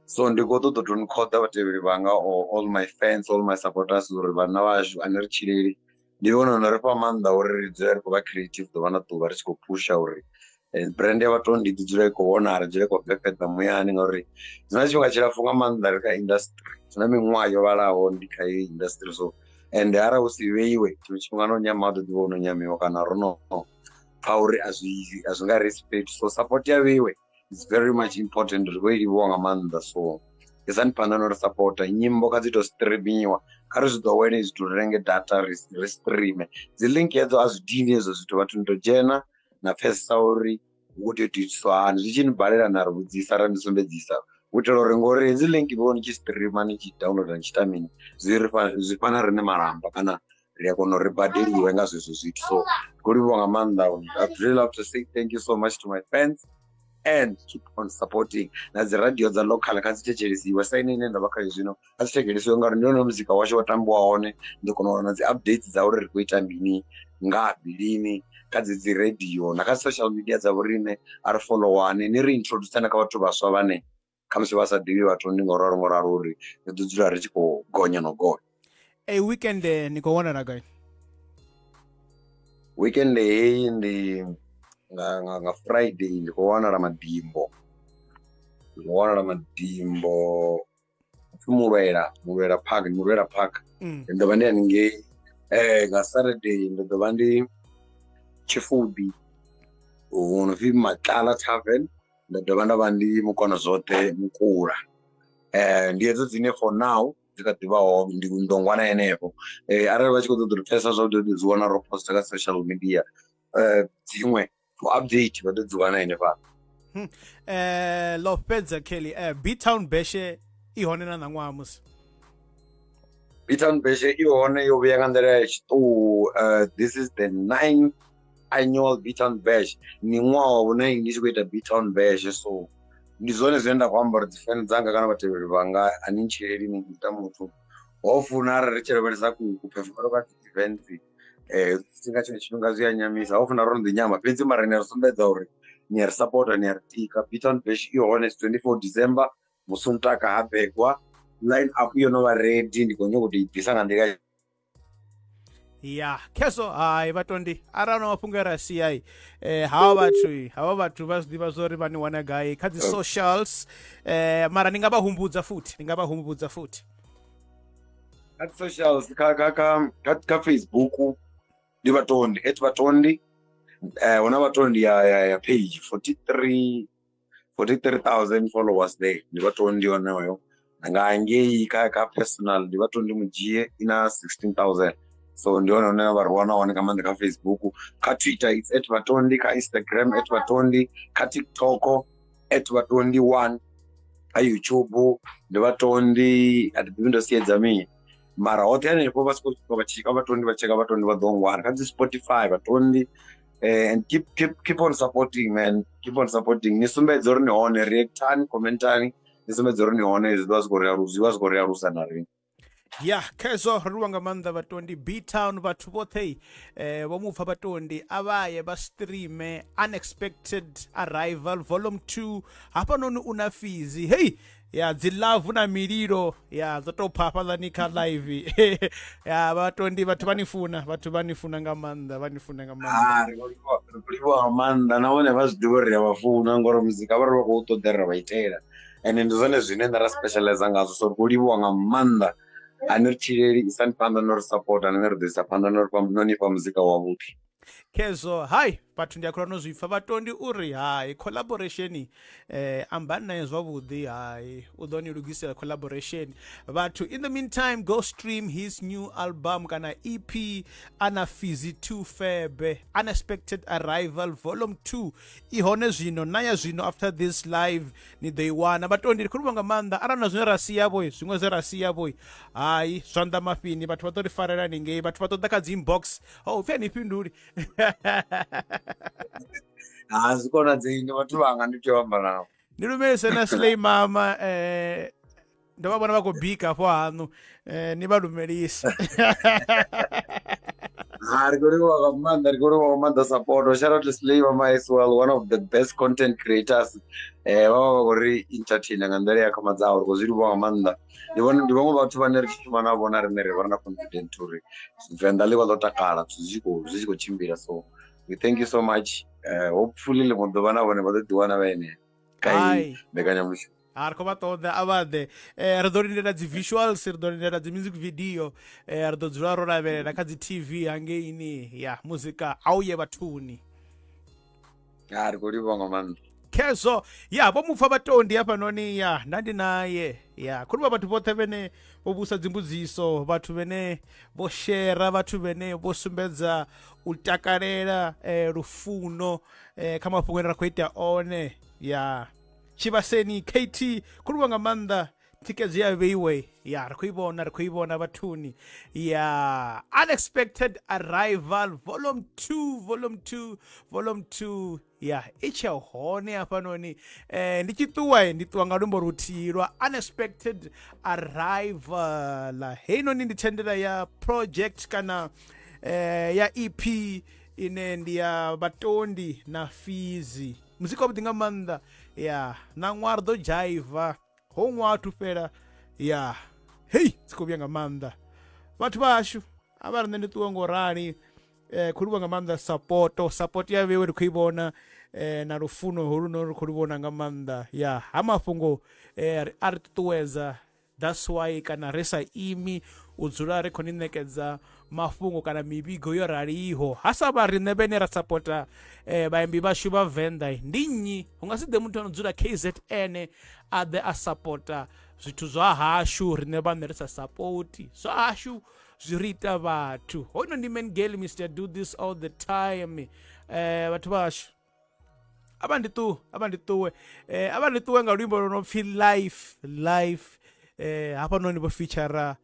Speaker 9: So ndi khou ṱoḓa u tou ni khoḓa vhatevheli vhanga, all my fans, all my supporters, uri vhanna vhashu a ni ri tshileli, ndi vhone no ri fha maanḓa uri ri dzule ri khou vha creative ḓuvha na ḓuvha, ri tshi khou phusha uri brand ya Vhatondi ḓi dzula i khou vhonala, dzula i khou fhefheḓa muyani, ngauri zwi na tshifhinga tshilapfhu nga maanḓa ri kha industry, zwi na miṅwaha yo vhalaho ndi kha heyi industry. So and arali hu si vheiwe tshiṅwe tshifhinga no nyama ḓo ḓivha no nyamiwa kana ro no pfha uri a zwi a zwi nga respect. So support ya vheiwe is very much important, ri khou i livhuwa nga maanḓa. So isani phanḓa no ri sapota, nyimbo kha dzi to streamiwa, kha ri zwi ḓowele zwithu, ri renge data ri streame dzi link hedzo, a zwi dini hezwo zwithu, vhathu ni to dzhena na pfesesa uri hu khou tea u itiswa hani, zwi tshi ni balela na ri vhudzisa ra ni sumbedzisa, u itela uri ngori hedzi link vho ni tshi streama ni tshi downloada ni tshi ita mini, zwi ri fha zwi fana riṋe malamba kana ri a kona uri badeliwe nga zwezwo zwithu. So ndi khou livhuwa nga maanḓa. I'd really love to say thank you so much to my fans and keep on supporting. Na dzi radio dza local kha dzi thetshelesiwe, sa ine ine nda vha khayo zwino kha dzi thetshelesiwe, ngauri ndi hone muzika washu wa tambiwa hone, ndi kona u wana dzi updates dza uri ri khou ita mini ngafhi lini kha dzi dzi radio na kha social media dza vhoriṋe. A ri followane, ni ri introduce na kha vhathu vhaswa vhane khamusi vha sa ḓivhi vhathu, ndi ngo ralo ngo ralo uri ri ḓo dzula ri tshi khou gonya no gonya.
Speaker 1: Hey, weekend ni khou wanala gai?
Speaker 9: Weekend heyi ndi nga Friday ndi khou wanala Madimbo, ndi khou wanala Madimbo pfi Mulwela, Mulwela Park, Mulwela Park. Ndi ḓo vha ndi haningei. Nga Saturday ndi ḓo vha ndi Tshifudi hu no pfi Matlala Tavern, nda dovha nda vha ndi Mukono zwoṱhe Mukula. Ndi hedzo dzine for now dzi kha ḓivha hone, ndi ndongwana henefho. Arali vha tshi khou ṱoḓa uri pfhesesa zwavhuḓi vha ḓo dzi wana ro poster kha social media, dziṅwe for update vha ḓo dzi wana henefhaḽa.
Speaker 1: Ḽo fhedza Kelly, B Town Beshe i hone na ṋaṅwaha musi?
Speaker 9: B Town Beshe i hone, yo vhuya nga nḓila ya tshiṱuhu. This is the 9th annual B Town Bash, ndi ṅwaha wa vhunine ndi tshi khou ita B Town Bash. So ndi zwone zwine nda khou amba uri dzi fan dzanga kana vhatevheli vhanga a ni ntshileli, ni ita muthu ho funa arali ri tshi lavhelesa ku performele kwa dzi events, nga tshiṅwe tshifhinga zwi a nyamisa, ho funa ro no ḓi nyama fhedzi, mara ni a ri sumbedza uri ni a ri sapota, ni a ri tika. B Town Bash i hone 24 December, Musuntaka ha begwa, line up yo no vha ready, ndi khou nyanga u tou i bvisa nga nḓila
Speaker 1: ya kheso. Hai vhatondi, arali na mafhungo ra sia havha vhathu, havha vhathu vha zwi ḓivha zwori vha ni wana gai kha dzi socials, mara ni nga vha humbudza futhi, ni nga vha humbudza futhi.
Speaker 9: Kha socials, kha kha kha kha kha Facebook ndi Vhatondi, at Vhatondi, huna Vhatondi ya page 43. 43,000 followers there. Ndi Vhatondi onoyo. Nga ngei kha kha personal ndi Vhatondi Mujie ina 16,000. So ndi hone hune vha ri wana hone nga maanḓa kha Facebook, kha Twitter it's at Vhatondi, kha Instagram at Vhatondi, kha TikTok at Vhatondi 1, kha YouTube ndi Vhatondi, a thi ḓivhi ndo siedza mini. Mara hoṱhe hanefho vha soko vha tsheka Vhatondi, vha tsheka Vhatondi vha ḓo ngwana kha dzi Spotify Vhatondi. And keep keep keep on supporting, man, keep on supporting. Ni sumbedze uri ni hone, reactani, commentani, ni sumbedze uri ni hone, zwi vha zwi khou ri alusa, zwi vha zwi khou ri alusa na riṋe.
Speaker 1: Ya khezwo ri livhuwa nga maanḓa Vhatondi B Town. Vhathu vhoṱhe vho mupfa Vhatondi a vha ye vha streame Unexpected Arrival Volume 2. Hafhanoni u na fizi hei ya dzi love na mililo ya dzo tou pha hafhaḽani kha live ya Vhatondi. Vhathu vha ni funa, vhathu vha ni funa nga maanḓa, vha ni funa nga maanḓa.
Speaker 9: Ah, ri khou livhuwa nga maanḓa, nahone vha zwi ḓivha uri ri a vha funa ngori muzika vha ri vha khou ṱoḓa ri vha itela, ende ndi zwone zwine nṋe ra specialize ngazwo, so ri khou livhuwa nga maanḓa. A ni ri tshileli, isani phanḓa no ri sapota, nṋe ri ḓo isa phanḓa no ri no ni fha muzika wavhuḓi.
Speaker 1: Khezwo hai vhathu ndi a khula no zwi pfa Vhatondi uri hai collaboration, ambani naye zwavhuḓi, hai u ḓo ni lugisela collaboration. Vhathu, in the meantime, go stream his new album kana EP ana Fizi 2 Febe, Unexpected Arrival Volume 2 i hone zwino na ya zwino after this live ni ḓo i wana. Vhatondi ndi khou livhuwa nga maanḓa. Arali na zwine ra sia vho, zwiṅwe zwe ra sia vho, hai zwanḓa mafhini, vhathu vha ḓo ri farela ningei, vhathu vha ṱoḓa kha dzi inbox, oh pfhi a ni fhinduli.
Speaker 9: Ha zwi konadzei, ndi vhathu vhanga, ndi tea u amba navho.
Speaker 1: Ndi lumelise na Slay Mama, ndo vha vhona vha khou bika hafho haṋu, ni vha lumelise.
Speaker 9: Ha, ri khou livhuwa nga maanḓa, ri khou livhuwa nga maanḓa support. Shout out to Slay Mama as well, one of the best content creators. Vha vha vha khou ri entertain nga nḓila ya khamadzaho, ri khou zwi livhuwa nga maanḓa. Ndi vhone ndi vhaṅwe vhathu vhane ri tshi shuma navho na riṋe ri vha ri na confident uri Venḓa ḽi vha ḽo takala zwithu zwi tshi khou tshimbila, so we thank you so much. Hopefully ḽiṅwe ḓuvha na vhone vha ḓo ḓiwana vha ene kha iyi mbekanyamushumo.
Speaker 1: Ha ri khou vha ṱoḓa, a vha ḓe. Ri ḓo lindela dzi visuals, ri ḓo lindela dzi music video, ri ḓo dzula ro lavhelela kha dzi TV hangeini. Ya muzika a u ye vhathuni.
Speaker 9: Ha, ri khou livhuwa nga maanḓa.
Speaker 1: Khezwo ya vho mupfa Vhatondi hafhanoni, ya nda ndi naye. Ya khou livhuwa vhathu vhoṱhe vhene vho vhusa dzimbudziso, vhathu vhene vho shera, vhathu vhene vho sumbedza u takalela lufuno kha mafhungo ane ra khou ita one. Ya Tshivhaseni KT, khou livhuwa nga maanḓa thikedzo ya vheiwe, ya ri khou i vhona, ri khou i vhona vhathuni. Ya Unexpected Arrival Volume 2, Volume 2, Volume 2 ya i tshe hone hafhanoni. Ndi tshi ṱuwa, ndi ṱuwa nga luimbo luthihi lwa Unexpected Arrival. Heinoni ndi thendela ya project kana ya EP ine ndi ya Vhatondi na Fizi. Muzika wavhuḓi nga maanḓa. Ya na ṅwaha ri ḓo dzhaiva ho ṅwaha thu fhela. Ya hei dzi khou vhuya nga maanḓa vhathu vhashu, a vha riṋe ndi ṱuwa ngo rali. Khou livhuwa nga maanḓa sapoto, sapoto ya vheiwe ri khou i vhona, na lufuno holuno ri khou lu vhona nga maanḓa. Ya ha mafhungo a ri ṱuṱuwedza, that's why kana ri sa imi u dzula ri khou ni ṋekedza mafhungo kana mivhigo yo raliho. Ha sa vha riṋe vhene ra sapota vhaimbi vhashu vha Venḓa, ndi nnyi? Hu nga si ḓe muthu ano dzula KZN a ḓe a sapota zwithu zwa hashu riṋe vhaṋe ri sa sapoti zwa hashu, zwi ri ita vhathu. Hono ndi Man Girl, Mr Do This All The Time. Vhathu vhashu a vha ndi ṱuwe, a vha ndi ṱuwe, a vha ndi ṱuwe nga luimbo lwo no pfi Life, Life. Hafhanoni vho feature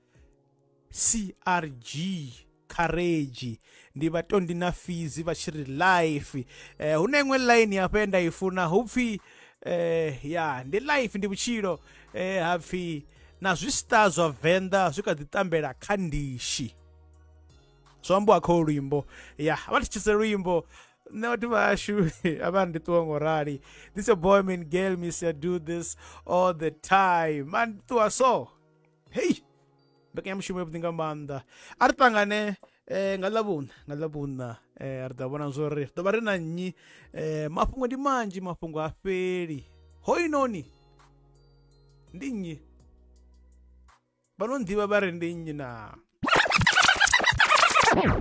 Speaker 1: CRG Courage, ndi Vhatondi na Fizi vha tshi ri life. Hu na iṅwe line hafha ye nda i funa, hu pfi ya ndi life, ndi vhutshilo, ha pfi na zwi star zwa Venḓa zwi kha ḓi tambela kha ndishi, zwo ambiwa kha luimbo. Ya vha thetshelese luimbo. Nṋe vhathu vhashu a vha ndi ṱuwa ngo rali. This your boy Man Girl, Mr Do This All The Time. Man ṱuwa so hei mbekanyamushumo yavhuḓi nga maanḓa. A ri ṱangane nga ḽavhuṋa, nga ḽavhuṋa, ri ḓo vhona zwo ri ḓo vha ri na nnyi. Mafhungo ndi manzhi, mafhungo a fheli. Hoyinoni ndi nnyi? Vha no nḓivha vha ri ndi nnyi na?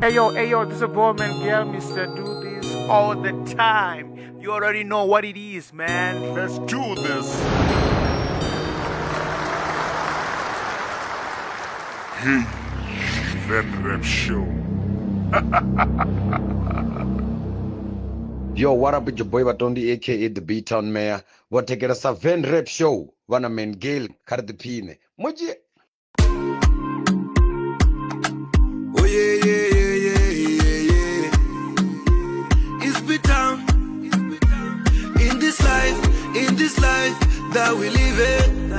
Speaker 1: Ayo, ayo, this is a boy, Man Girl, Mr. Do This All The Time. You already know what it is, man.
Speaker 2: Let's do this. Hey, Van Rap Show.
Speaker 4: Yo, what up with your boy Batondi, aka the B Town Mayor. Vho thetshelesa Van Rap Show vha na Man Gale kha ri ḓiphine. Mujie.
Speaker 5: Oh yeah, yeah, yeah, yeah, yeah, yeah. It's B-Town. In this life, in this life that we live in.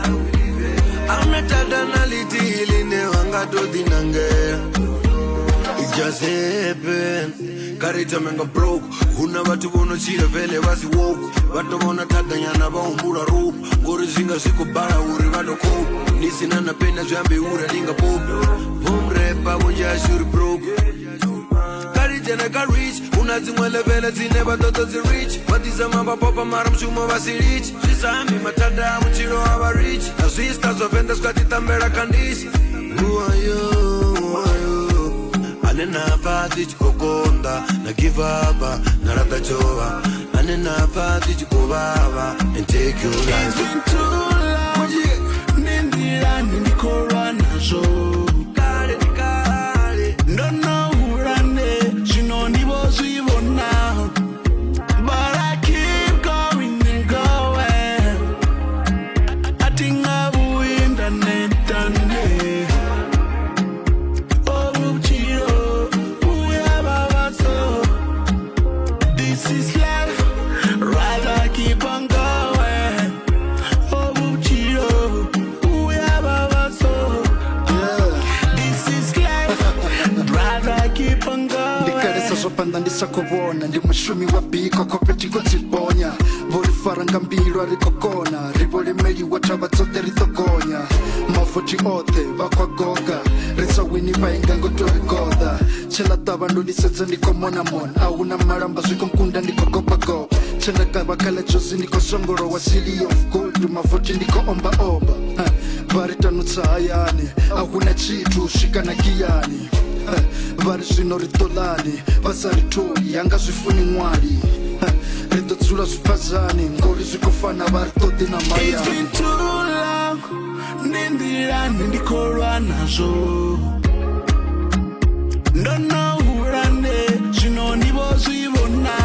Speaker 5: I'm not a danality, line wanga to dinangela. It just happened. Karita menga broke. Huna vhathu vho no tshila vele vha si woke. Vha to vhona thadanyana vha humbula rope. Ngori zwi nga zwi khou bala uri vha to cope. Ndi sina na pena zwi ambe uri ndi nga pop. Vho mrepa vhunzhi hashu ri broke. Kari dzhena ka rich. Huna dziṅwe level dzine vha ṱoḓa dzi rich. Vha ḓisa mamba popa mara mushumo vha si rich. Zwi sa ambi mathada a vhutshilo a vha rich. Na zwi sta zwa Venḓa zwi kha ḓi tambela kha ndisi. Who are you? Who are you? Ane na pfa ndi tshi khou konḓa, na give up, na laṱa tshovha. Ane na pfa ndi tshi khou vhavha, and take your life.
Speaker 7: It's been too long. Ndi nḓilani ndi khou lwa nazwo.
Speaker 5: Kale ndi kale.
Speaker 7: Ndo no hula nde, zwino ndi vho zwi vhona. But I keep going and going. A thi nga vhuyi nda neta nde. Oh, vhutshilo vhu ya vhavha so. This is life, rather keep on going. Oh, vhutshilo vhu ya vhavha so. This is life, rather keep on going.
Speaker 10: Ndi kalesa zwo phanḓa ndi sa khou vhona. Ndi mushumi wa biko khofhe thi khou dzi bonya. Vho ri fara nga mbilu a ri khou kona. Ri vho lemeliwa thavha dzoṱhe ri ḓo gonya. Mavothi oṱhe vha khou goga. Ri sa wini vha inga ngo to ri goḓa. Tshela ṱavha ndo lisedza ndi khou mona mona. A huna malamba zwi khou nkunda ndi khou gopa gopa. Tshenda kavha kha ḽa Jozi ndi khou songolowa city of gold. Mavothi ndi khou omba omba. Ha, vha ri tanutsa hayani. A huna tshithu u swika na giyani. Ha, vha ri zwino ri ṱolani. Vha sa ri tholi hanga zwi funi ṅwali. Ha, ri ḓo dzula zwiphazani ngori zwi khou fana vha ri ṱoḓi na
Speaker 7: It's
Speaker 10: mahayani.
Speaker 7: been too long. Ndi nḓilani ndi khou lwa nazwo. Ndo no hula nde, zwino ndi vho zwi vhona.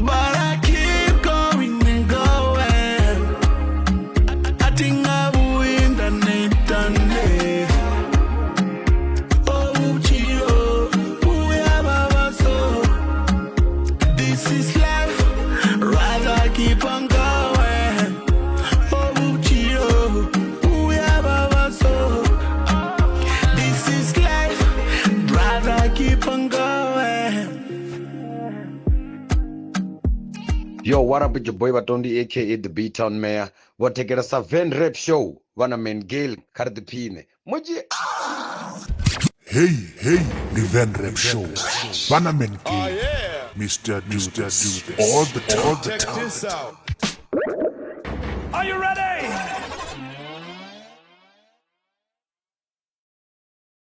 Speaker 7: But I keep going and going. A thi nga vhuyi nda neta nde. Oh, vhutshilo vhu ya vhavha so. This is life, rather keep on going. Oh, vhutshilo vhu ya vhavha so. This is life, rather keep on going.
Speaker 4: Yo, what up with your boy Batondi, aka the B Town Mayor. Vho thetshelesa Van Rap Show vha na Man Gale kha ri ḓiphine. Mujie.
Speaker 2: Hey, hey, ndi Van Rap Show vha na Man Gale. Mr. Do This all the time. All the
Speaker 7: Check
Speaker 2: time.
Speaker 7: this out.
Speaker 1: Are you ready?